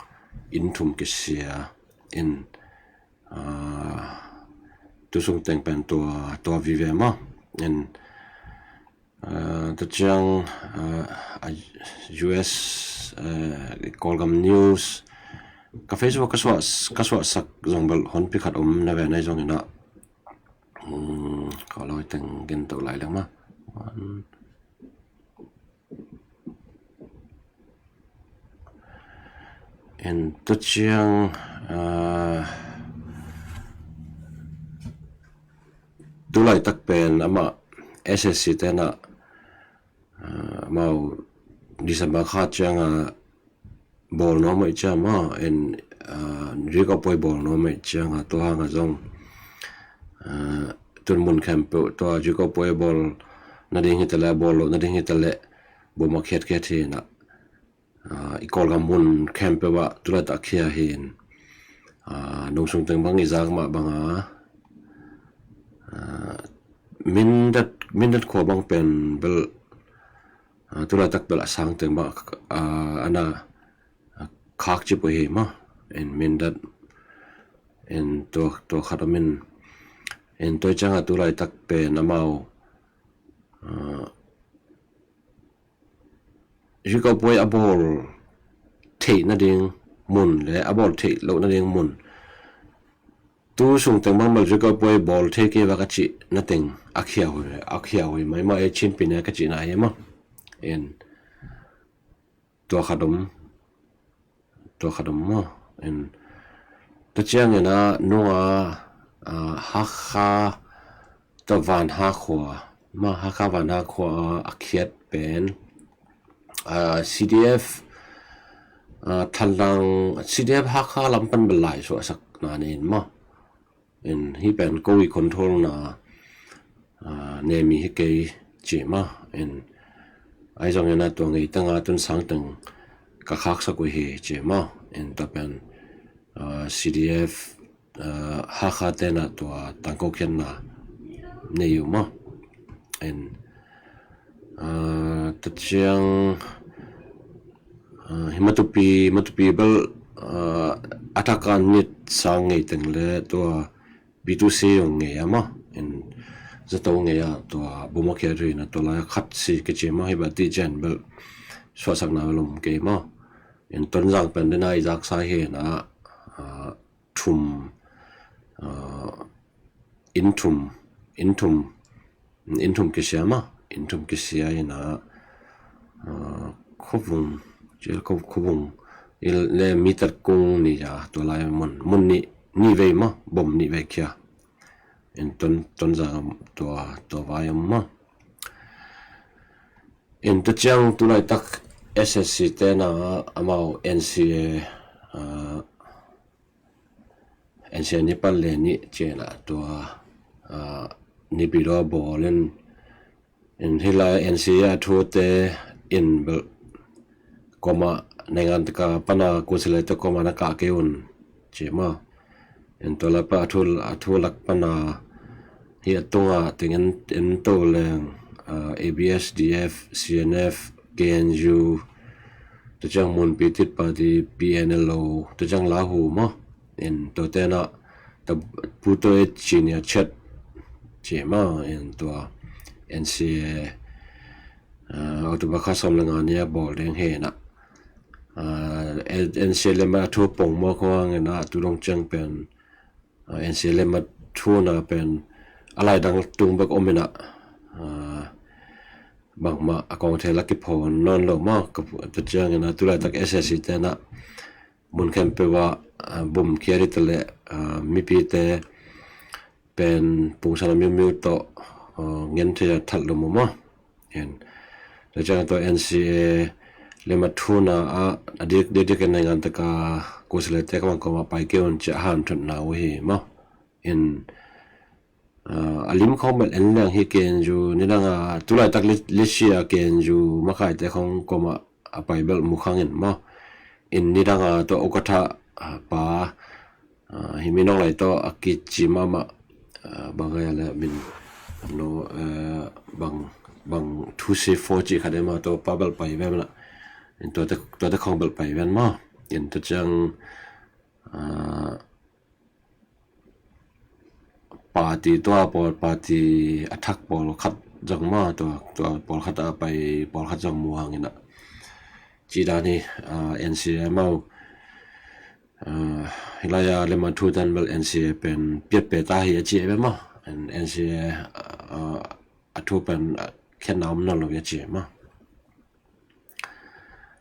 inn thum kisia in. Ah, tu sung teng pen tua, tua vive maw. En, ah, tua ciang, ah, a U S, eh, Kawlgam news ka Facebook ka suah, ka suahsak zong bel honpi khat om na ve nai zong ina. Hmm, ka lo teng gen to lai leng maw. En tua ciang, ah, tu laitak pen amah S S C te na, ah, amau December kha ciang a bawl nuam ahih ciang maw, en, ah, Zi Kawpuai bawl nuam ahih ciang a, tua hang a zong, ah, tun mun khempeuh tua Zi Kawpuai bawl nading hi ta leh, bawl loh nading hi ta leh, bom a khiatkhiat hi na. Ah, i Kawlgam mun khempeuh ah tu laitak khia hi in. Ah, nungsung teng bang i zak mah bang a, ah, Mindat, Mindat khua bang pen bel, ah, tu laitak bel a sang teng bang, ah, ana, ah, khak cip uh hi maw. En Mindat, en tua, tua khat om in, en tua ciang a tu laitak pen amau, ah, Zi Kawpuai a bawl theih nading mun le a bawl theih loh nading mun, tu sung teng bang bel Zi Kawpuai bawl thei kei va ka cih na teng a khia uh, a khia uh hi mai maw, ei Chin Pyine ka cihna hi maw. En tua khat om, tua khat om maw. En tua ciang ina nunga, ah, Hakha tua Vanha khua, ma Hakha Vanha khua a khiat pen, ah, C D F, ah, Thanlang, C D F Hakha lam pan bel lai suahsak na nei in maw. En hih pen ko i control na, ah, nemi hi kei ci maw. En ai zong ina tua ngei teng a tun sang teng ka khaksak uh hi ci maw. En tua pen, ah, C D F, ah, Hakha te na tua tangko khiatna nei uh maw. En, ah, tua ciang, ah, hi Matupi, Matupi bel, ah, a thak a nit sang ngei teng le tua B two C zong ngei a maw. En zato ngei a tua bom a khiat uh hi na, tua lai a khat si kici maw, hi ba ti cian bel suahsakna bel om kei maw. En Tonzang pen dena i zaksa hi na, ah, thum, ah, inn thum, inn thum, inn thum kisia maw, inn thum kisia ina, ah, Khawvung, Cial Khaw, Khawvung, i le meter kung ni a, tua lai mun, mun nih, nih vei maw, bom nih vei khia. En Ton, Tonzang tua, tua vai om maw. En tua ciang tu laitak S S C te na amau N C A, NCA ni pan le ni ci-in ah tua nipi dua bawl in, in hih lai NCA a thute in bel kuamah naingan taka pana kunsile te kuamah na kah kei un ci maw. In tua lak pan a thu, a thu lak pana hih a tunga teng en to leng ABSDF, CNF, KNU, tua ciang Munpi Tit Party, PNLO, tua ciang Lahu maw. In tua tena ta puto e cinia chet ci maw. In tua NCA October kha sawm le nga ni a bawl ding hi na. NCA le ma thu pong maw khawng in ah tu dong ciang pen NCA le ma thu na pen a lai dang tung bek om in ah bangmah a kong thei lak kiphawn nawn lo maw. Tua ciang in ah tu laitak SAC tena mun khempeuh ah bum khia ding ta le mipite pen pungsan a miumiu tawh ngen thei a that lo maw. Tua ciang tua NCA le ma thu na a dik dik dik in naingan taka kunsile te kamang kawmah pai kei un ci a hanthotna uh hi maw. In a lim khawng bel en leng hi KNU nidanga tu laitak Litsi a KNU makaite khawng kuamah a pai bel mu khang in maw. In nidanga tua ukatha pa hi mi nong lai tawh a kici mahmah bang ngai a le min no bang bang thu se fo ci khat e maw, tua pa bel pai ven na. In tuate khawng bel pai ven maw. In tua ciang party tua pawl party a thak pawlkhat zong maw, tua pawlkhat a pai pawlkhat zong mu hang in ah ci dan hi. NCA maw hih lai a le ma thu tan bel NCA pen piat pe ta hi a ci e maw. NCA a thu pen khen na om nawn lo hi a ci e maw.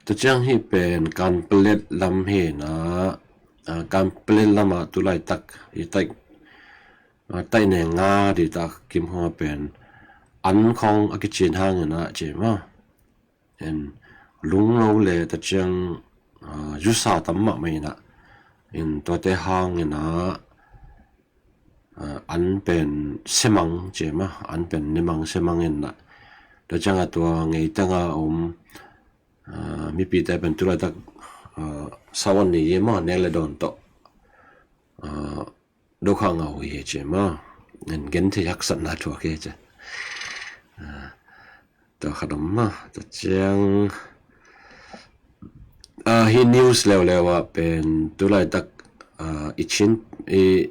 Tua ciang hih pen Kanpetlet lam hi na. Kanpetlet lamah tu laitak hi taih taih ne nga dita kim hua pen an khawng a kicin hang in ah ci maw. En lunglo le tua ciang zusa tam mahmah in ah in tuate hang in ah an pen semang ci maw, an pen nemang semang in ah tua ciang a tua ngeitanga om mipite pen tu laitak sawan ni ye maw, nek le dawn tawh do kha ngau hi ci maw. En gen thei haksatna thuak hi ci. Tua khat om maw. Tua ciang hi news leuleu ah pen tu laitak i Chin i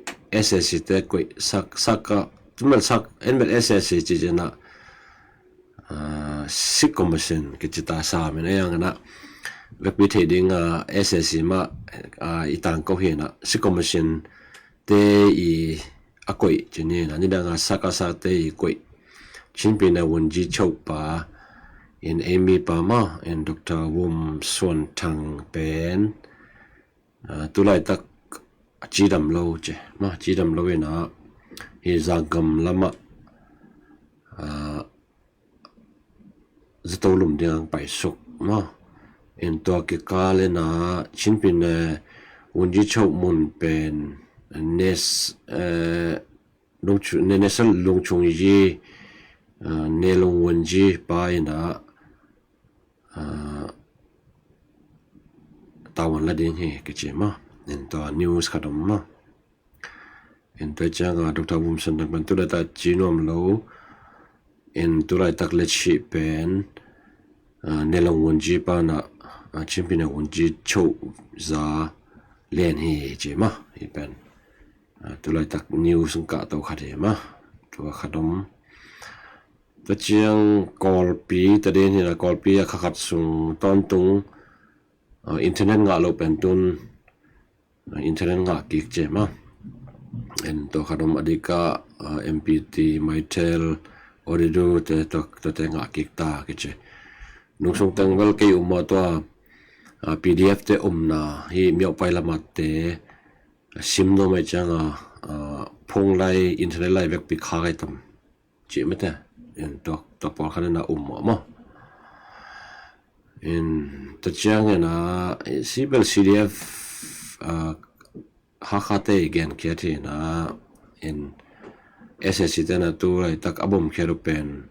SAC te koih sak sak a, tu mel sak en mel SAC ci ci na Sikh Commission kici ta sa men a yang na vekpi thei ding a SAC mah i tangko hi na Sikh Commission te i a koih ci ni na nidang a sak a sak te i koih Chin Pyine Wungyi Cho pa in ei mi pa maw in Doctor Wum Suan Thang pen tu laitak a cidam lo ci maw, cidam lo in ah hi Zangam lamah zato lum ding ang paisuk maw. In tua kikal in ah Chin Pyine Wungyi Cho mun pen nes lungchu ne nesal lungchung yi ne lung Wungyi pa in ah tawan la ding hi kici maw. In tua news khat om maw. In tua ciang a Doctor Wum Suan Thang pen tu laitak ci nuam lo. In tu laitak le cih pen ne lung Wungyi pa na Chin Pyine Wungyi Cho za len hi ci maw. Hi pen tu laitak news kah to khat hi maw. Tua khat om. Tua ciang Kawlpi ta den hi na, Kawlpi a kha khat sung tawntung internet ngah lo pen tun internet ngah kik ci maw. En tua khat om a dika MPT, Mytel, Ooredoo te tuate ngah kik ta kici. Nungsung teng vel kei um a tua PDF te umna hi Myopai lamah te sim nuam ei cianga phone lai internet lai vekpi kha kai tam ci mate. En tua pawlkhat in a um maw. In tua ciang in a sibel CDF uh, Hakha te i genkhiat hi na, in S S C te na tu laitak a bomkhiat uh pen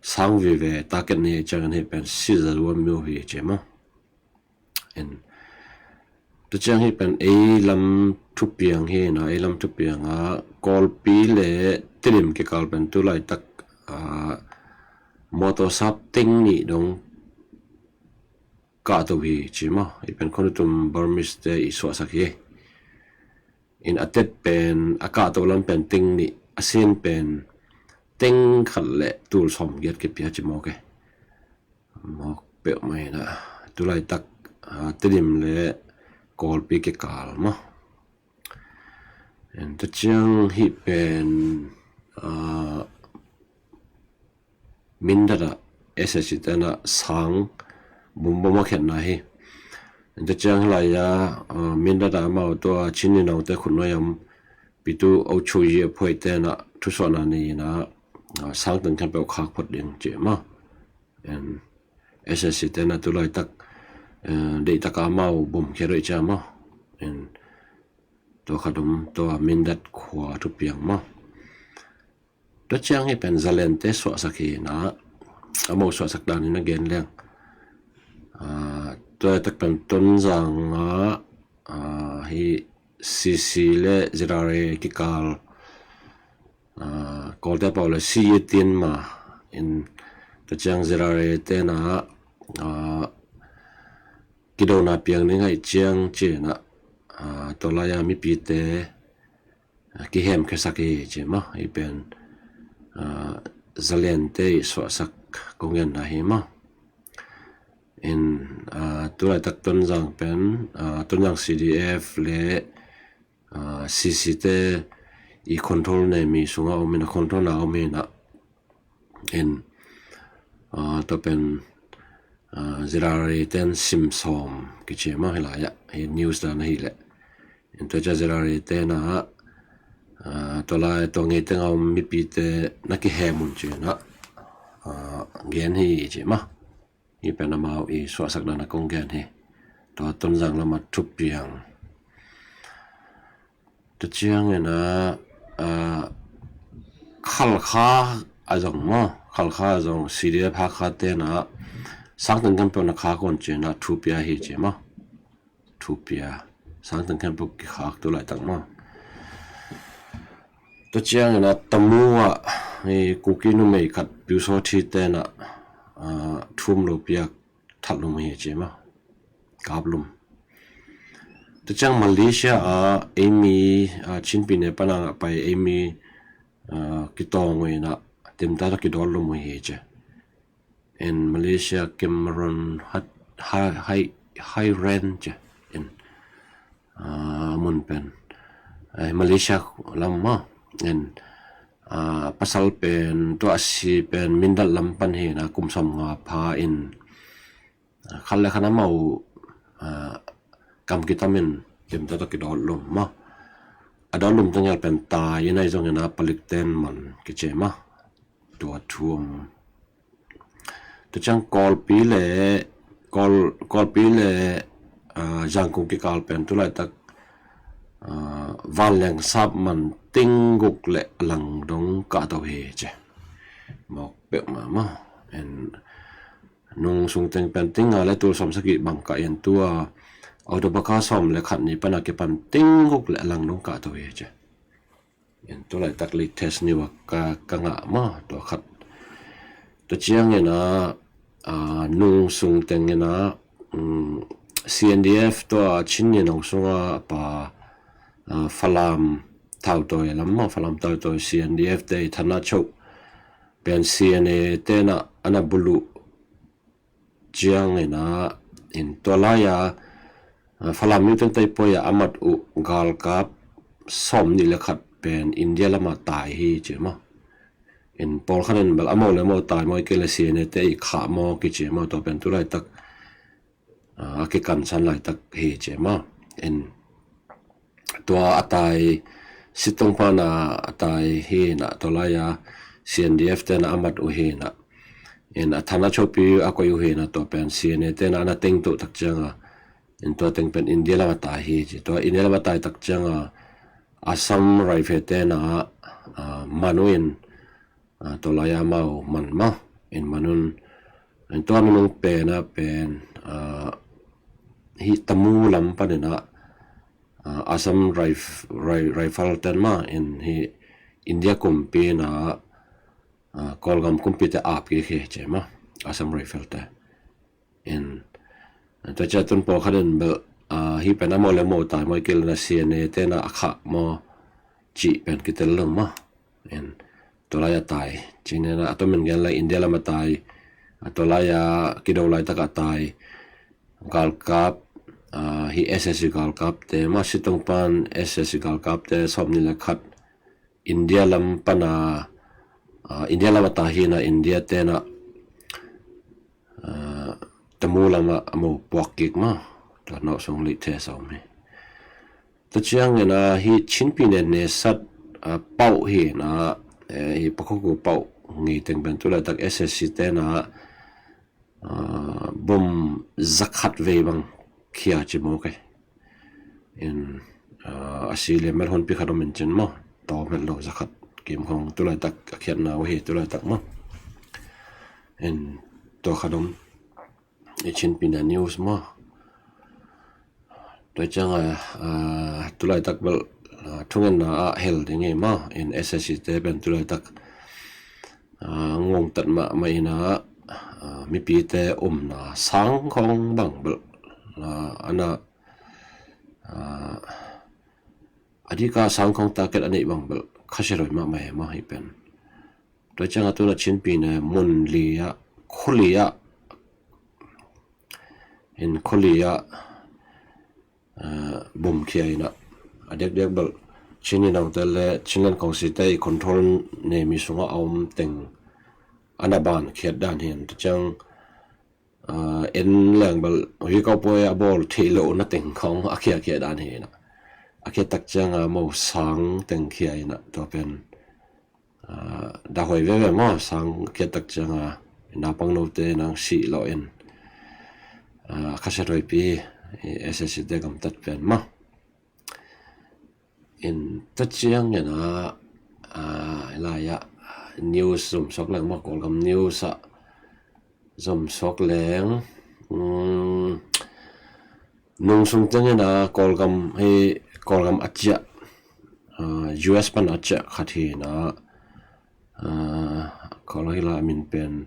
sang vive target ni ciangin hi pen siza zuam mi uh hi ci maw. In tu ciang hi pen ei lam thupiang hi na, ei lam thupiang a Kawlpi le Tedim kikal pen tu laitak uh, motor sap teng nih dong kahto hi ci maw. I pen Khonnutum Burmese te i suahsak hi. In a tet pen a kahto lam pen teng nih, a sen pen teng khat le tul sawm giat kipia ci maw ke. Mawk peuh mai na tu laitak uh, Tedim le Kawlpi kikal maw. In tu ciang hi pen uh, Mindat ah S S C te na sang bumbom a khiatna hi. In tu ciang hi lai a uh, Mindat ah amau tua Chin Ni Naung te khutnuai om Pyithu Aung Chau Ye a phuai te na thusuahna ni na uh, sang teng khempeuh khak phot ding ci maw. In S S C te na tu laitak uh, deihtak a amau bomkhiat uh ci maw. In tua khat om tua Mindat khua thupiang maw. Tua ciang hi pen Zalen te suahsak hi na, amau suahsak dan hi na gen leng. Uh, tua tak pen Tonzang a uh, hi C C le Z R A kikal uh, Kawlte pau le C E tin ma in tua ciang Z R A te na uh, kidona piang ni ngai ciang ci na uh, tua lai a mipite uh, kihemkhiasak hi ci maw. I pen uh, Zalen te i suahsak kong genna hi maw. In uh, tu laitak Tonzang pen uh, Tonzang C D F le uh, C C te i control ne mi sunga om in a control na om in a in uh, tua pen uh, Z R A ten sim sawm kici maw hi lai a hi news dan a hi le. In tua ciang Z R A te na uh, tua lai tua ngei teng a om mipite na kihem un ci na uh, gen hi ci maw. Hi pen amau i suahsak dan a kong gen hi. Tua Tonzang lam a thupiang. Tua ciang hi na uh, Khalkha a zong maw, Khalkha a zong C D F Hakha te na sang teng khempeuh na khak un ci na thupia hi ci maw. Thupia sang teng khempeuh kikhak tu laitak maw. Tua ciang hi na Tamu ah Kuki numei khat Pyusawhthi te na uh, thum lo piak that lum hi ci maw. Kap lum. Tua ciang Malaysia a eimi uh, Chin pi ne panang a pai eimi uh, kitawng uh hi na timta ta kidawt lum uh hi ci. In Malaysia Cameron Hai Hai Ren ci in uh, mun pen uh, Malaysia lam maw. In uh, pasal pen tua a si pen Mindat lam pan hi na kum sawm nga pha in uh, khat le khat amau uh, kam kitam in timta ta kidawt lum maw. A dawt lum teng hial pen tai in ai zong in a palik ten man kici maw. Tua thu om. Tua ciang Kawlpi le Kawl, Kawlpi le uh, Zangkung kikal pen tu laitak uh, vanleng sap man tingguk le lang dong kahto hi ci. Mawk peuh mahmah. En nung sung teng pen tinga le tul sawm sagih bang kah in tua October kha sawm le khat ni pana kipan tingguk le lang dong kahto hi ci. In tu laitak latest ni wa ka, ka ngah maw tua khat. Tua ciang in a uh, nung sung teng in a um, C N D F tua Chin Ni Naung sunga pa uh, Falam Thautawi lam maw, Falam Thautawi C N D F te i Thana Cho pen C N A te na ana bulu ciang in a in tua lai a uh, Falam Newton Taipoi a amat uh galkap sawm nih le khat pen India lama tai hi ci maw. In pawlkhat in bel amau le amau tai maw i kei le C N A te i khah maw kici maw tua pen tu laitak uh, a kikansan laitak hi ci maw. In tua a tai sitong pana a tai hi na tua lai a C N D F te na amat uh hi na. In a Thana Chopi a koi uh hi na tua pen C N A te na ana tengtuh tak cianga In tua teng pen India lam a tai hi ci. Tua India lam a tai tak ciang a Assam Rifle te na, ah, man uh in, ah, tua lai a amau man mah in man un. In tua minung pen a pen, ah, hi Tamu lam panin a, ah, Assam Rif-, Ri-, Rifle ten mah in hi India kumpi na, ah, Kawlgam kumpi te ap kik hi ci mah, Assam Rifle te. In, ah, tua cia tun pawlkhat in bel, ah, hi pen a maw le maw tai maw i kil na C N A te na a khah maw cih pen kitel lo mah. In, tua lai a tai. Cih ni na a tomin gen lai India lam a tai. A tua lai a kido laitak a tai. Galkap, ah, hi S S C galkap te, mah si tong pan S S C galkap te, sawm nih le khat. India lam pana, ah, India lam a tai hi na India te na, ah, Tamu lam a amau puak kik mah. Tua nawh sung lih the sawm hi. Tua ciang ina hi Chinpi ne ne sat, ah, pauh hi na, eh, hi Pakhuku pauh ngei teng pen tu laitak S S C te na, ah, bom zakhat vei bang khia ci maw kei. In, ah, a si le mel hun pi khat om in cin maw. Tawm het lo zakhat kim khong tu laitak a khiatna uh hi tu laitak maw. In tua khat om. I Chinpi na news maw. Tua ciang a, ah, tu laitak bel, ah, thungetna ah hel ding hi maw. In S S C te pen tu laitak, ah, ngongtat mahmah ina, ah, mipite umna sang khong bang bel, ah, ana, ah, a dika sang khong target a neih bang bel khasia roi mahmah hi maw hi pen. Tua ciang a tu na Chinpi na mun li ah, khua li ah, in khua li ah, ah, bom khia ina. A dekdek bel Chin i nang te le Chinland Council te i control ne mi sungah a om teng ana ban khiat dan hi in. Tua ciang, ah, en leng bel wi kau poi a bawl thei lo na teng khong a khia khia dan hi ina. A khia tak ciang a maw sang teng khia ina. Tua pen, ah, dah huai veve maw, sang khia tak ciang a, naupang note nang sih lo in, ah, khasia huaipi, S S C te gamtat pen maw. In tua ciang ina, ah, lai ah, news zom suak leng maw, Kawlgam news ah, zom suak leng, um, nung sung teng ina Kawlgam hi, Kawlgam a ciah, ah, U S pan a ciah khat hi ina, ah, Kawlgam hi lai a min pen,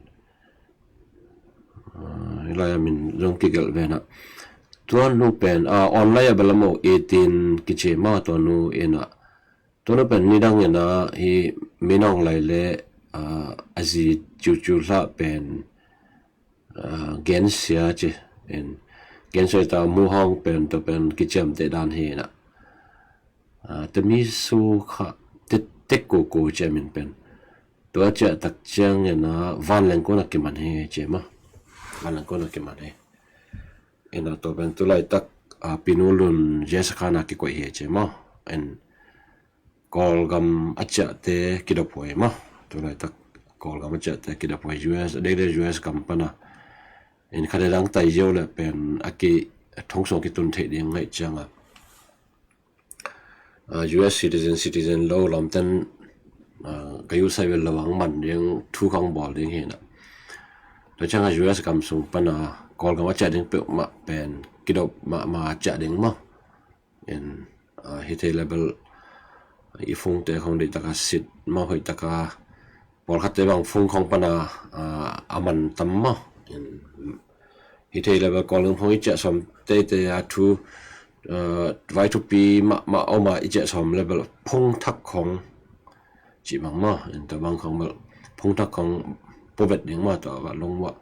ah, hi lai a min zong kigelh ve na. Tua nu pen, ah, online a bel a maw eighteen kici maw tua nu ina. Tua nu pen nidang ina hi Min Aung Hlaing le, ah, a zi Ciu Ciu Hla pen, ah, gensia ci in. Gensia ta Mu Hang pen tua pen kiciamteh dan hi ina. Ah, te mi su kha te, te ko ko ci a min pen. Tua ciah tak ciang ina Van Leng Kun a kiman hi ci maw. Van Leng Kun a kiman hi. Ina tua pen tu laitak, ah, Pinu Lun Jesakhan a kikoih hi ci maw. In Kawlgam a ciahte kidop huai maw. Tu laitak Kawlgam a ciahte kidop huai U S, a dek dek U S gam pana. In khat dang tai ziau le pen a ki thong sung kitun theih ding ngaih ciang a. Ah, U S citizen, citizen lo lamten, ah, ka U S ai vel lo ang man ding thu kang bawl ding hi na. Tua ciang a U S gam sung pana Kawlgam a ciah ding peuhmah pen kidop mahmah a ciah ding maw. In, ah, hi thei le bel i phungte khong deih taka sit maw hoih taka pawlkhatte bang phung khong pana, ah, a man tam maw. In, hi thei le bel Kawlgam khong i ciah sawm teitei a thu, ah, vai thupi mahmah om a i ciah sawm le bel phung thak khong cih bang maw. In tua bang khong bel phung thak khong puavet ding maw tua va lung wah.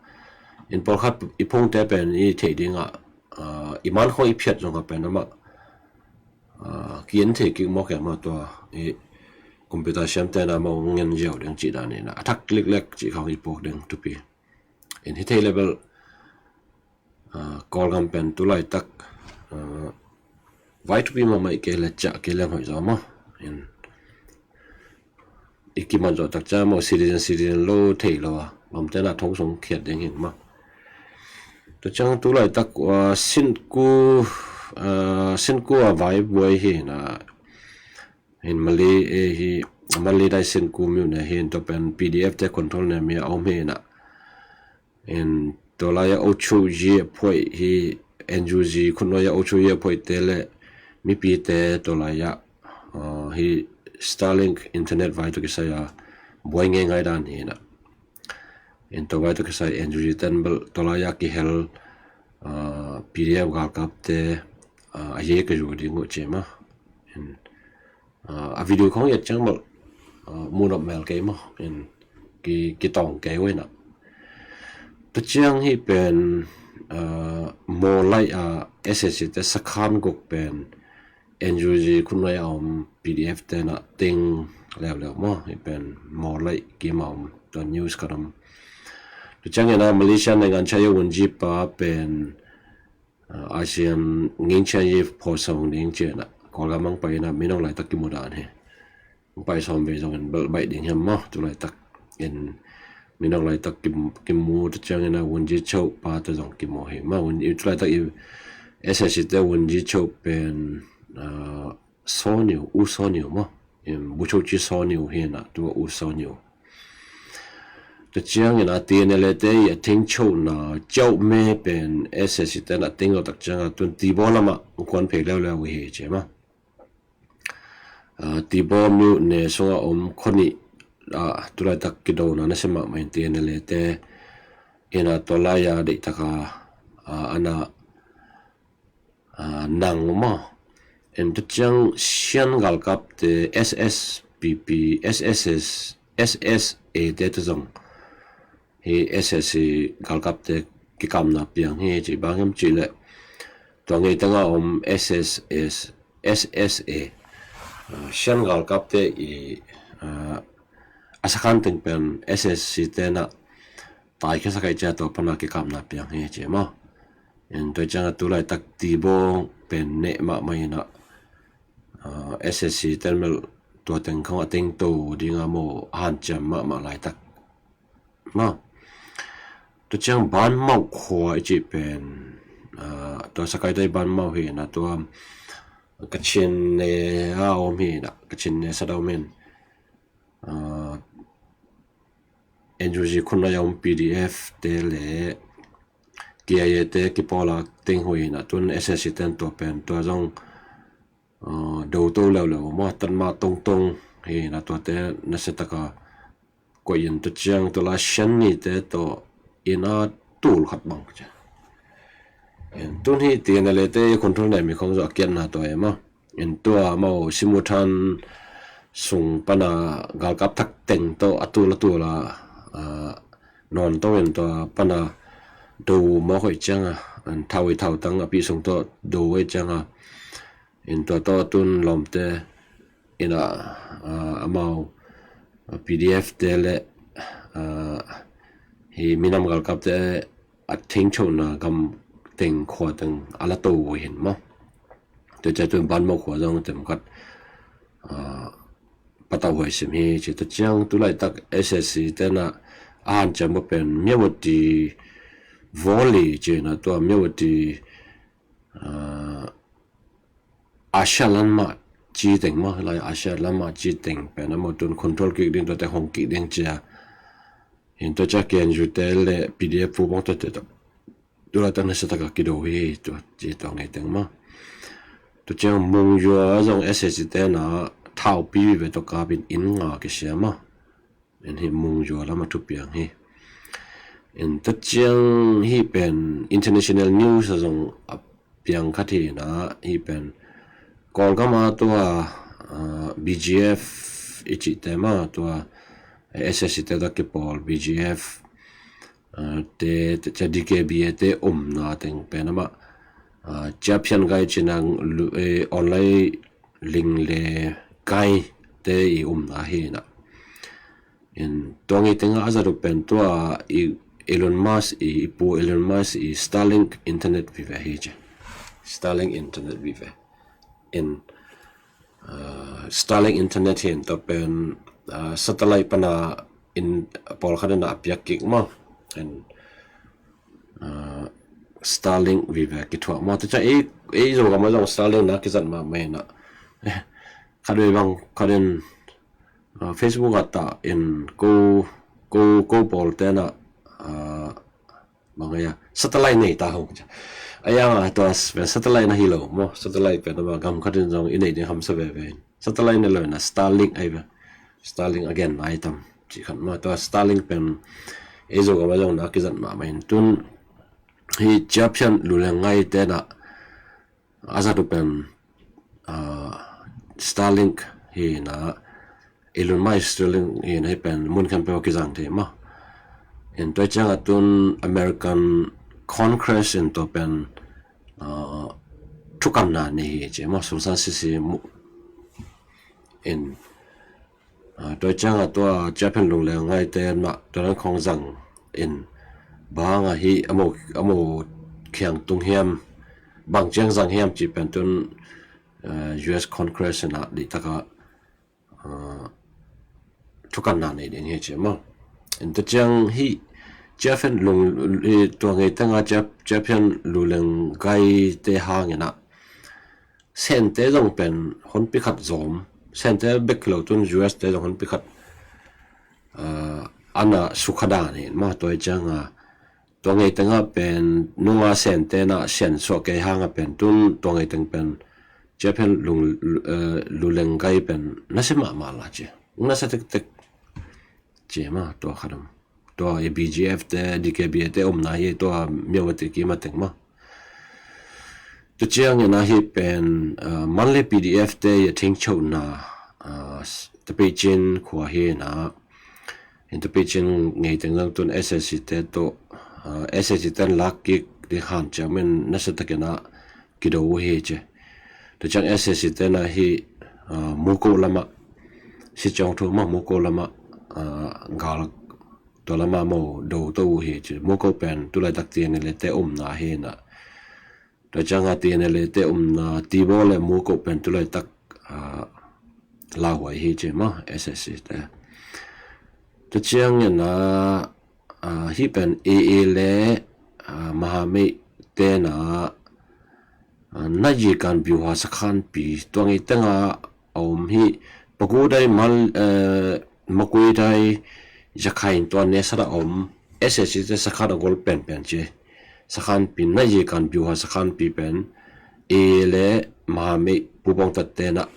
In pawlkhat i phungte pen i theih ding ah, ah, i man khong i phiat zong a pen amah, ah, ki-en thei kik mawk e maw tua i computer siamte na maw ngen ziau ding cih dan ina a thak liklek cih khong i puak ding thupi. In hi thei le bel, ah, Kawlgam pen tu laitak, ah, vai thupi mahmah i kei le ciah kei leng hoih zaw maw. In i kiman zawh tak ciang maw citizen, citizen lo thei lo a gamte na thong sung khiat ding hi maw. Tua ciang tu laitak, uh, Sinku, uh, Sinku a vai buai hi na, in Mali, eh, hi, Mali dai Sinku miu ne hi, in tua pen P D F te control ne mi a om hi na. In tua lai a ochu yi a phuai hi, N U G khun noi a ochu yi a phuai te le mipi te tua lai a, uh, hi Starlink internet vai tu kisai a buai ngei ngai dan hi na. In tua vai tu kisai N U G ten bel tua lai a kihel, uh, P D F galkap te, uh, a ye ka yu ding uh ci ma. In, uh, a video khong yet ciang bel, uh, mu nop mel kei ma. In ki, kitong kei uh hi na. Tua ciang hi pen, uh, Mawlai a S S C te sakhan guk pen N U G khun noi a om P D F te na ting leuleu maw, hi pen Mawlai kim a om tua news ka dam. Tua ciang hi na Malaysia naingan chaya wunji pa pen, uh, ASEAN nging chaya pho song ding ci na Kawlgam ang pai na minong laitak kimu dan hi. Pai sawm vei zongin bel baih ding hiam maw, tu laitak in minong laitak kim, kimu tua ciang hi na wunji chau pa te zong kimu hi maw, wunji tu laitak i S S C te wunji chau pen, uh, Soniu, U Soniu maw. In bu chau ci Soniu hi na tua U Soniu. Tua ciang hi na T N L A te i a theng chau na chau me pen S S C te na theng lo tak ciang a tun Tibo lama kuan phei leuleu hi ci ma. Uh, Tibo miu ne sunga om khoni, uh, tu laitak kido na na sema ma in T N L A te hi na tua lai a deih taka, uh, ana, uh, nang ma. In tua ciang Sian galkap te S S P P, S S S, S S A te tu zong hi S S C galkap te kikamna piang hi ci bang hiam ci le tua ngei tanga om S S S, S S A, uh, Sian galkap te i, uh, a sakhan teng pen S S C te na tai khe sakai cia tua pana kikamna piang hi ci ma. In tua ciang a tu laitak Tibo pen ne ma ma hi na, uh, S S C te mel tua teng khong a teng to ding a maw a hanciam ma ma laitak. Ma. Tua ciang Banmau khua i ci pen, uh, tua sakai tai Banmau hi na tua Kachin ne a om hi na, Kachin ne sa dau men. Uh, N U G khun a om P D F te le K I A te kipawl a teng hui na tun S S C ten tua pen tua zong, uh, do to leuleu maw, tan ma tongtong hi na tua te na se taka koih in tua ciang tua la Sian ni te tawh in a tul khat bang ci. In tun hi T N L A te control ne mi khong zo a kiatna tua e maw. In tua maw Simuthan sung pana galkap thak teng tawh a tul a tul a, uh, non tawh in tua pana do maw hoih ciang a, an thau i thau tang a pi sung tawh do hoih ciang a. In tua tawh tun lawmte in a, uh, amau, uh, P D F te le, uh, hi minam galkap te a thengchona gam teng khua teng a la to uh hin maw. Tua ciang tun Banmau khua zong tem khat, uh, patau huai sim hi ci. Tua ciang tu laitak S S C te na a hanciam uh pen Myawaddy Valley ci na tua Myawaddy, uh, Asia lamah ci teng maw, lai Asia lamah ci teng pen a maw tun control kik ding tua te hong kik ding cia. Hin tua ciang K N U te le P D F pu bang tua te tua tu laitak na se taka kido hi tua ci tua ngei teng maw. Tua ciang Monywa zong S S C te na thau pi ve tua kapin in nga kisia maw. In hi Monywa lama thupiang hi. In tua ciang hi pen international news a zong a piang khat hi na hi pen Kawlgam a tua, uh, B G F i ci te maw tua S S C te tua kipawl B G F, uh, te, te, te D K B A te umna teng pen amah, uh, ciaphian gai cinang lu, eh, online ling le kai te i umna hi na. In tua ngei tenga a zat uh pen tua i Elon Musk i, i pu Elon Musk i Starlink internet vive hi ci. Starlink internet vive. In, uh, Starlink internet hi in tua pen, uh, satellite pana in pawlkhat in a piak kik maw. In, uh, Starlink vive kithuah maw. Tua ciang ei, ei Zogam ah zong Starlink na kizat mahmah in ah. Khat vei bang khat in, ah, Facebook ah tah in ko, ko, ko pawl ten ah, ah, bang ei a satellite nei ta hong. Ei ang a tua pen satellite na hi lo maw. Satellite pen ama gam khat in zong i nei ding hamsa veve in. Satellite nei lo in ah Starlink ahi ve. Starlink a gen nai tam cih khat maw. Tua Starlink pen ei Zogam ah zong na kizat mahmah in tun hih Ciaphian Luleng Ngai ten ah a zat uh pen, ah, Starlink hi in ah, Elon Musk Starlink hi in ah, hih pen mun khempeuh ah kizang thei maw. In tua ciang ah tun American Congress in tua pen, ah, thukanna nei hi ci maw, sungsan sisi mu in, ah, tua ciang ah tua Ciaphian Luleng Ngai ten mah tua dan khong zang in bang a hih a mo, a mo khiang tung hiam, bang ciang zang hiam cih pen tun, ah, U S Congress in ah dih tak ah, ah, thukanna nei ding hi ci maw. In tua ciang hih Ciaphian Lung, hih tua ngei teng ah Ciap, Ciaphian Luleng Ngai te hang in ah Sente zong pen honpi khat zom. Sente bek hi lo tun U S te zong honpi khat, ah, ana sukha dan hi maw. Tua hi ciang a tua ngei teng ah pen nunga Sente na sian suak kei hang a pen tun tua ngei teng pen Ciaphian Lung, eh, Luleng Ngai pen nasia mahmah la ci. Nasia tektek ci maw, tua khat om. Tua i B G F te, D K B A te omna hi tua Myawaddy kim a teng maw. Tua ciang in ah hih pen, ah, Mandalay P D F te i a thengchokna, ah, Tapeicin khua hi in ah, in Tapeicin ngei teng zong tun S A C te tawh, ah, S A C ten lak kik ding hanciam in nasia takin ah kido uh hi ci. Tua ciang S A C ten ah hih, ah, Muko lamah, si ciang thu maw, Muko lamah, ah, gal tua lamah mo do to uh hi ci. Muko pen tulaitak T N L A te omna hi in ah. Tua ciang a T N L A te omna Tibo le Muko pen tulaitak, ah, lauhuai hi ci maw, S A C te. Tua ciang in ah, ah, hih pen A A le, ah, Mahamei te na, ah, နတ်ရေကန်ဗျူဟာစခန်း pi tua ngei teng ah a om hi, Pagoda i mal, eh, Makuei dai Yakhain tua ne sara om S A C te sakhan a gol penpen ci. Sakhan pi နတ်ရေကန်ဗျူဟာစခန်း pi pen A A le Mahamei pupawng tat ten ah,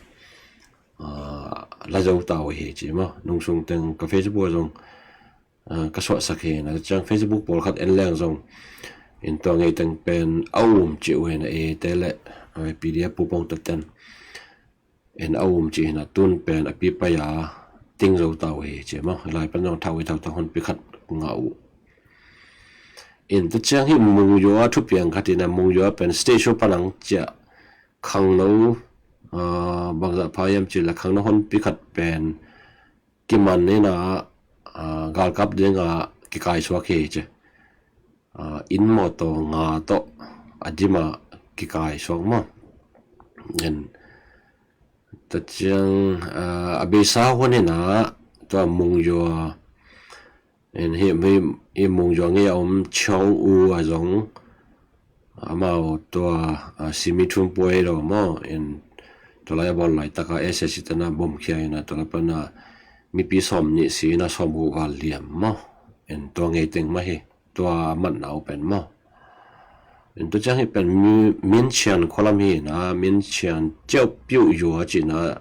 ah, la zo ta uh hi ci maw. Nungsung teng ka Facebook zong, ah, ka suahsak hi na ciang Facebook pawlkhat en leng zong in tua ngei teng pen a um ci uh hi na A A te le, ah, P D F pupawng tat ten in a um ci hi na tun pen a pi pai a ting zo ta uh hi ci maw. Lai pan zong thau i thau ta honpi khat ngah uh. In tua ciang hih Mungyo a thupiang khat in ah Mungyo a pen station panang ciah khangno, ah, bangzah pha hiam ci le khangno honpi khat pen kiman in ah, ah, galkap ding ah kikai suak hi ci. Ah, inn mawtaw nga tawh a dim ah kikai suak maw. In tua ciang, ah, a beisa hun in ah tua Mungyo a in hih, hih, hih Mungyo ngei a om Chong U a zong amau tua, ah, simi thum puai lo maw. In tua lai a bawl laitak a S A C ten a bomkhia in ah tua lai pan a mipi sawm nih si in ah sawm uh val liam maw. In tua ngei teng mah hi. Tua matna uh pen maw. In tua ciang hih pen mi, Minchian khualam hi na, Minchian Ciaupiuh Yua ci na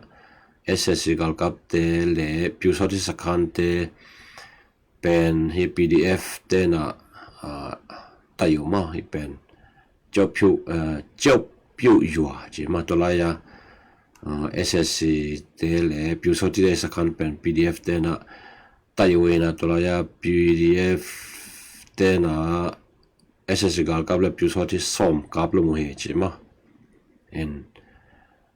S A C galkap te le Pyusawhti sakhan te pen hi P D F te na, ah, tai uh maw hih pen. Ciaupiuh, ah, Ciaupiuh Yua ci maw tua lai a, ah, S A C te le Pyusawhti te sakhan pen P D F te na tai uh hi na tua lai a P D F te na S A C galkap le Pyusawhti sawm kap lo mu hi ci maw. In,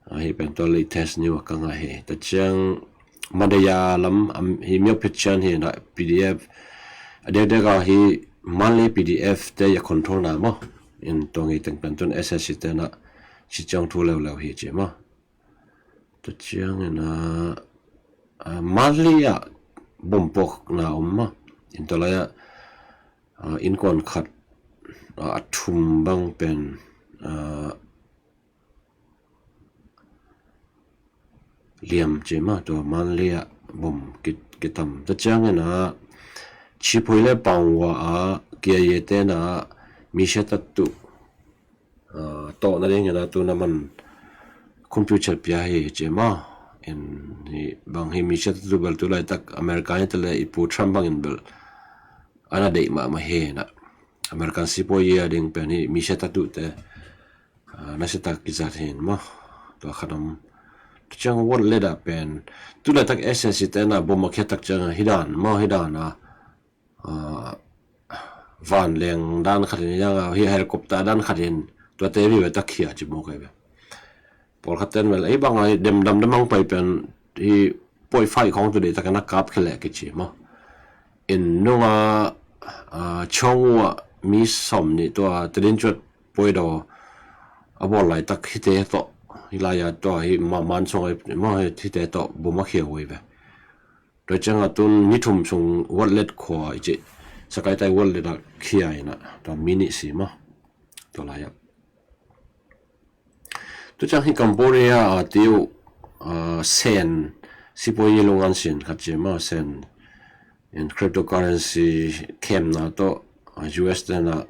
ah, hih pen tua latest news a ka ngah hi. Tua ciang Madaya lam, am, hi Myo Phet Chan hi na P D F a dekdek a hi Mandalay P D F te i a control na maw. In tua ngei teng pen tun S A C te na si ciang thu leuleu hi ci maw. Tua ciang in ah, ah, Mandalay ah bompuakna om maw. In tua lai ah, ah, innkuan khat, a thum bang pen liam ci mah, tua Mandalay ah bom kitam. Tua ciangin ah Chiphuay le Pangwa ah K I A te in ah misia tatu tawh nadingin ah tun a man computer pia hi ci mah. In hi bang hi misia tatu bel tu laitak America hi ta le i Pu Trump bangin bel ana deih mahmah hi in ah American sipuai a ding pen hi misia tatu te nasiatak kizat hi in mah. Tua khat om. Tua ciang wallet ah pen tu laitak S S C te in ah bom a khia tak ciang hi dan mah, hi dan a vanleng dan khat in, hi helicopter dan khat in tuate vive tak khia ci mawk hi ve. Pawlkhat ten vel ei bang a hi demdam demang pai pen hi point five khawng tu deih takin a kap khia leh kici mah. In nunga Chong U ah mi sawm nih tua tadin cuat puaidaw a bawl laitak hite tawh hi lai-a tua hi mansong a mah hite tawh bom a khia uh hi ve. Tua ciangah tun ni thum sung wallet khua i cih Sakaitai wallet ah khia in ah tua mi nih si mah. Tua lai-ah tua ciang hi Cambodia a tiu Sen sipuai lungan sin khat ci mah, Sen in cryptocurrency khemna tawh U S te in ah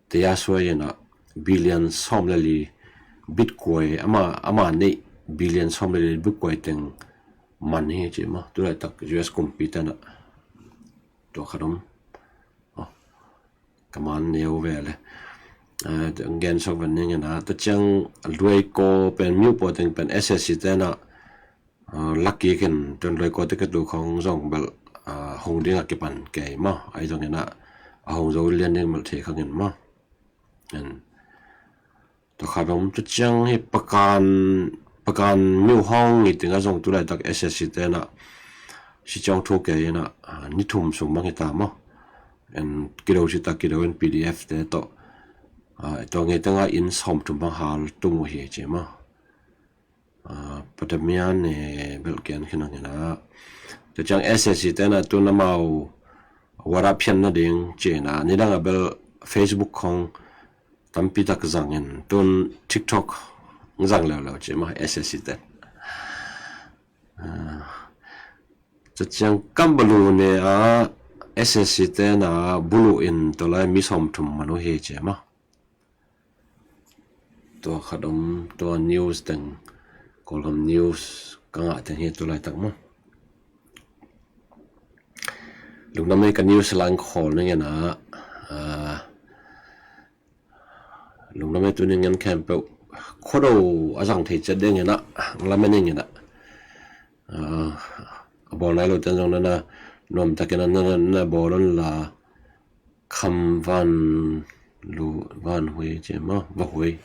taya suai in ah billion sawm le li Bitcoin ama, ama neih billion sawm le li Bitcoin teng man hi ci mah. Tu laitak U S kumpi te in ah tua khat om. Ka man neu ve le gen sok ven ning in ah tua ciang Luaikaw pen miu pua teng pen S S C te in ah lak kik in tun Luaikaw te ka tu khawng zong bel hong ding a kipan kei mah, ahi zongin ah a hong zo lian ding bel thei khang in mah. Tua khat om. Tua ciang hi Pakan, Pakan miu hawng i ting a zong tu laitak S S C te in ah si ciang thu kei in ah ni thum sung bang hi ta mah. Kido si ta kido in P D F te tawh tua ngei tengah inn sawm thum bang hal tung uh hi ci mah. Patamian ne bel kian khin ang in ah tua ciang S S C te in ah tun amau WhatsApp phian nading ci in ah nidang a bel Facebook khawng tampi tak zang in tun TikTok zang leuleu ci mah S S C te. Tua ciang Kambalu ne ah S S C te in ah bulu in tua lai mi sawm thum man uh hi ci mah. Tua khat om. Tua news teng, Kawlgam news ka ngah teng hi tu laitak mah. Lungdam ei ka news lang khawl ning in ah lungdam ei tu ning in khempeuh khuado a zang thei ciat ding in ah lamen ning in ah a bawl nai lo ten zong na na nuam takin na na bawl un la. Kham Van Lu, Van Hui ci mah, Va Hui.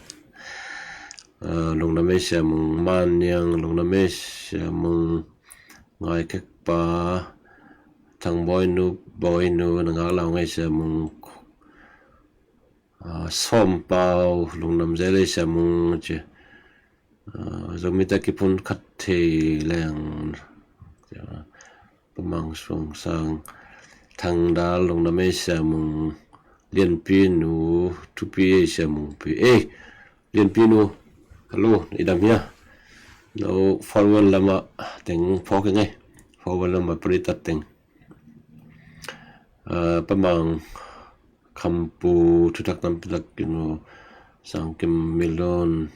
Lungdam ei Sia Mung, Man Niang, lungdam ei Sia Mung, Ngai Kek Pa, Thang Bawi Nu, Bawi Nu, na ngak lau ngei Sia Mung. Sawm Pau, lungdam zel ei Sia Mung ci. Zomi te kiphun khat thei leng. Pamang Suang Sang, Thang Dal, lungdam ei Sia Mung, Lianpi Nu, Thupi ei Sia Mung Pi. Ei Lianpi Nu, hello, i dam hia? No, forward lamah teng phawk ing ei. Forward lamah paritat teng. Pamang Khampu, thutak tampi tak kinu, Sangkim Milun,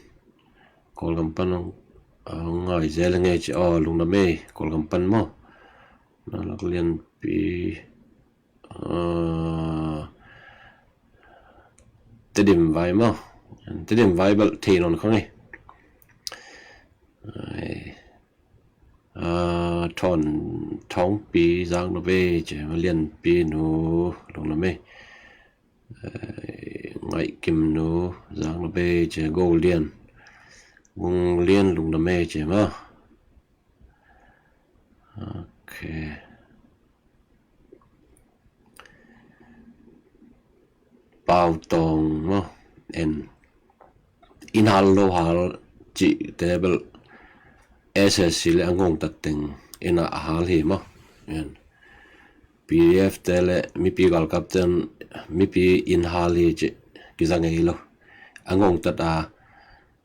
Kawlgam pan hong ngai zel ngei ci. Aw, lungdam ei, Kawlgam pan maw? Nalak Lianpi, Tedim Vai maw? Tedim Vai bel thei nawn khang ei. Thawn Thawngpi, Zang Lo Vei ci, Lianpi Nu, lungdam ei. Ngaih Kim Nu, Zang Lo Vei ci, Go Lian, Gung Lian, lungdam ei ci maw? Ok. Pau Tawng maw? En in hal lo hal cihte bel S S C le a ngongtat teng in ah a hal hi maw? En P PDF te le mipi galkap ten mipi inn hal hi cih kiza ngei lo. A ngongtat a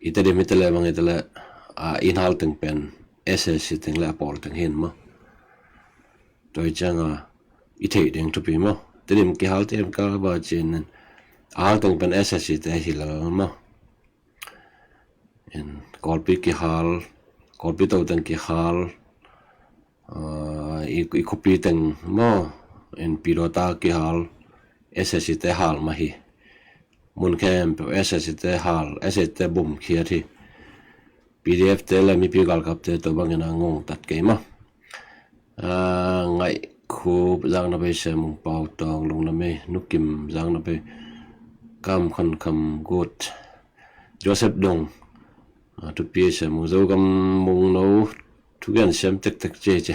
i Tedim hi te le bang hi te le a inn hal teng pen SAC teng le a pawl teng hi in maw. Tua hi cianga i theih ding thupi maw. Tedim kihal Tedim kal ba cin in a hal teng pen SAC te hi lel maw. In Kawlpi kihal, Kawlpi to teng kihal, ah, i, i khuapi teng maw, in Pidawta kihal, SAC te hal mah hi. Mun khempeuh SAC te hal, SAC te bum khiat hi. PDF te le mipi galkap te tua bangin a ngongtat kei maw. Ah, Ngaih Khup, Zang na bei, Sem Mung Pau Tawng, lungdam ei, Nu Kim, Zang na bei, Kam Khon Kham, good. Joseph Dong, ah, thupi ei Sem Mung, Zogam Mung no, thugen siam tektek ci ci.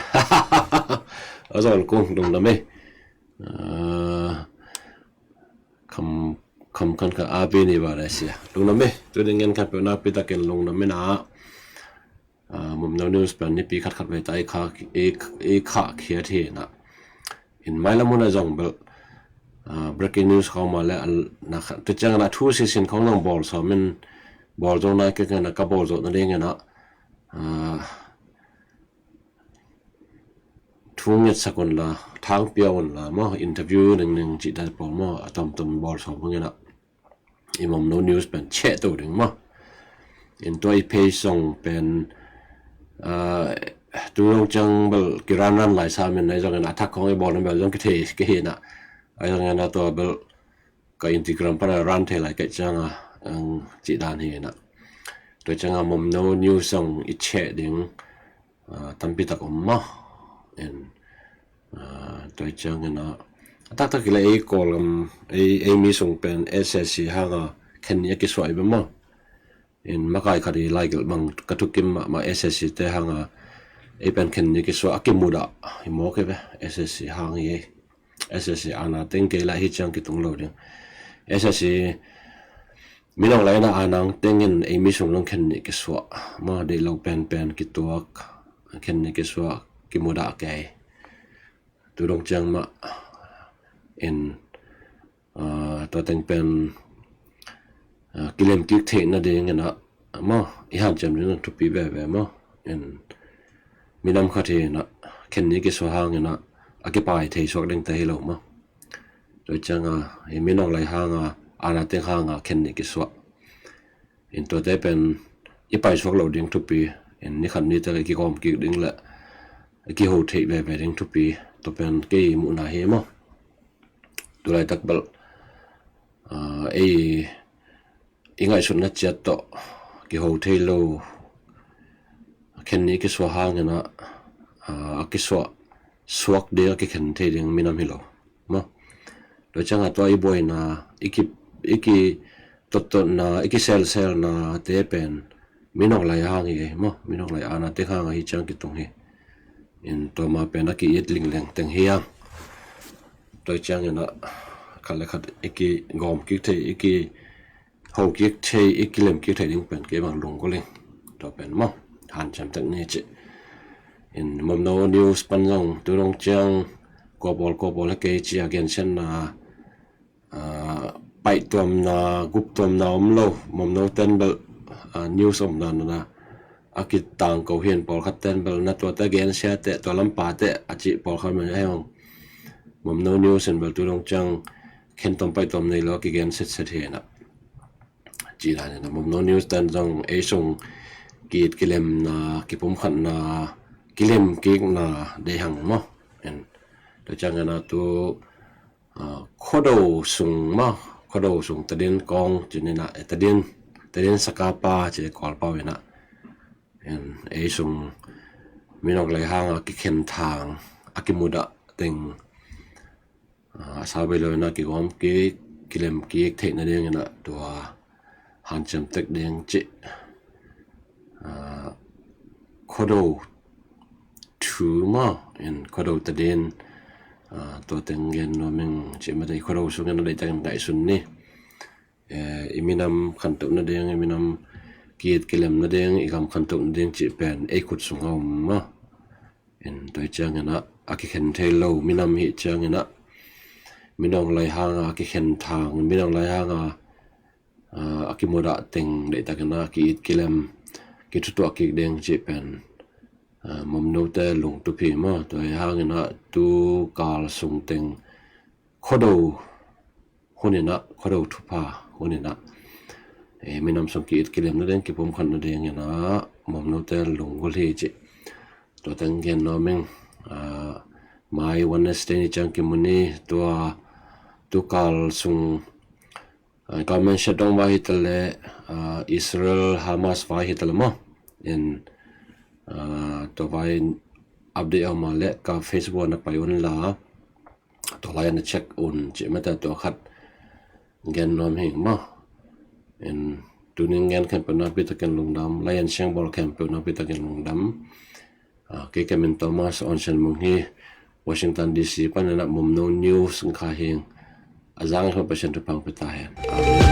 A zawn kung, lungdam ei. Ah, Kam, Kam Khon Kham, a pi ni ba na sia. Lungdam ei, tu ding ngen khempeuh nakpi takin lungdam ei na. Ah, Mumno News pen nipi khatkhat vei ta i khah, i, i khah khiat hi na. In mailam hun a zong bel, ah, breaking news khawng mah le a na kha, tu ciang na thu sisin khawng zong bawl sawm in, bawl zo nai kei kei na ka bawl zo na ding in a, ah, thu ngetsak un la, thang pia un la maw, interview ningning cih dan pawl maw, a tomtom bawl sawm hang in a. I Mumno News pen cheh to ding maw. In tua i page zong pen, ah, tu dong ciang bel kiran ran lai sa min nai zong in a thak khawng i bawl na bel zong kithei kei hi na. Ai zong in a tua bel ka Instagram pan a ran thei lai kei cianga, ang cih dan hi na. Tua cianga Mumno News zong i cheh ding, ah, tampi tak om maw. In, ah, tua ciangin a, a taktak i le ei Kawlgam, ei, ei mi sung pen SAC hanga khen ni a kisuah i bia maw. In makai khat i laigelh bang ka thukim mahmah SAC te hanga ei pen khen ni kisuah a kimudah hi maw kei ve. SAC hang hi ei. SAC ana teng kei lah hi ciang kitung lo ding. SAC minong laina ana tengin ei mi sung long khen ni kisuah maw, deih lo penpen kituak, khen ni kisuah kimudah kei. Tu dong ciang mah in, ah, tua teng pen, ah, kilem kik theih nading in a maw, i hanciam ding thupi veve maw. In minam khat hi in a khen ni kisuah hang in a, a kipai thei suak ding te hi lo maw. Tua cianga i minong lai hanga, ana teng hanga khen ni kisuah. In tuate pen i paisuak lo ding thupi, in ni khat ni te le i kigawm kik ding le i kiho theih veve ding thupi, tua pen kei muhna hi maw. Tulaitak bel, ah, ei i ngaihsutna ciat tawh kiho thei lo, khen ni kisuah hang in a, ah, a kisuah suak ding a kikhen thei ding minam hi lo maw. Tua cianga tua i buaina, i ki, i kitottotna, i kiselselna te pen minong lai hang hi ei maw, minong lai ana teng hang ahi ciang kitung hi. In tua ma pen a ki-it lingleng teng hi ang. Tua ciangin a khat le khat i kigawm kik thei, i ki ho kik thei, i kilem kik thei ding pen kei bang lunggulh ing. Tua pen maw, hanciam tek ni ci. In Mumno News pan zong tu dong ciang kua pawl kua pawl hi kei ci a gensiatna, ah, paihtuamna, guptuamna om lo. Mumno ten bel, ah, news omna na a kitangko hi in, pawlkhat ten bel na tuate gensia teh, tua lampa teh a cih pawlkhat man a hi hong. Mumno News in bel tu dong ciang khen tuam paih tuam nei lo a kigen setset hi na. Ci dan in a Mumno News ten zong ei sung ki-it kilemna, kipumkhatna, kilem kikna deih hang maw. In tua ciangin a tu, ah, Khuado sung maw, Khuado sung tadin kawng ci ni na, eh, tadin, tadin sakapa ci Kawlpau in a. In ei sung minong lai hanga kikhen thang, a kimudah teng, ah, a sau bei lo in a kigawm kik, kilem kik theih nading in a tua hanciam tek ding ci. Ah, Khuado thu maw, in Khuado tadin, ah, tua teng gen nuam ing ci mah teh, Khuado sung in a deihtakin ngaihsun ni. Eh, i minam khantoh nading, i minam ki-it kilem nading, i gam khantoh nading cih pen ei khut sung a om maw. In tua ciangin a, a kikhen thei lo minam hi ciangin ah, minam lai hanga a kikhen thang, minam lai hanga a kimudah teng deihtakin a ki-it kilem, kithutuah kik ding cih pen Mumnote lungtup hi maw. Tua hi hangin ah tu kal sung teng Khuado hunin ah, Khuado thupha hunin ah minam sung ki-it kilem nading, kipumkhat nadingin ah Mumnote lunggulh hi cih tua teng gen nuam ing. Mai Wednesday ni ciang kimu ni. Tua tu kal sung government shutdown vai hi ta leh, Israel Hamas vai hi ta leh maw, in tua vai update a om a leh ka Facebook ah na pai un la, tua lai ah na check un cih mate, tua khat gen nuam hi maw. In tuni gen khempeuh nakpi takin lungdam, lai-an siangbawl khempeuh nakpi takin lungdam. Kei ka min Thomas Aung San Mung hi, Washington D C panin ah Mumno News in kha hing. A zang khempeuh Pasian thupha pia ta hen. Amen.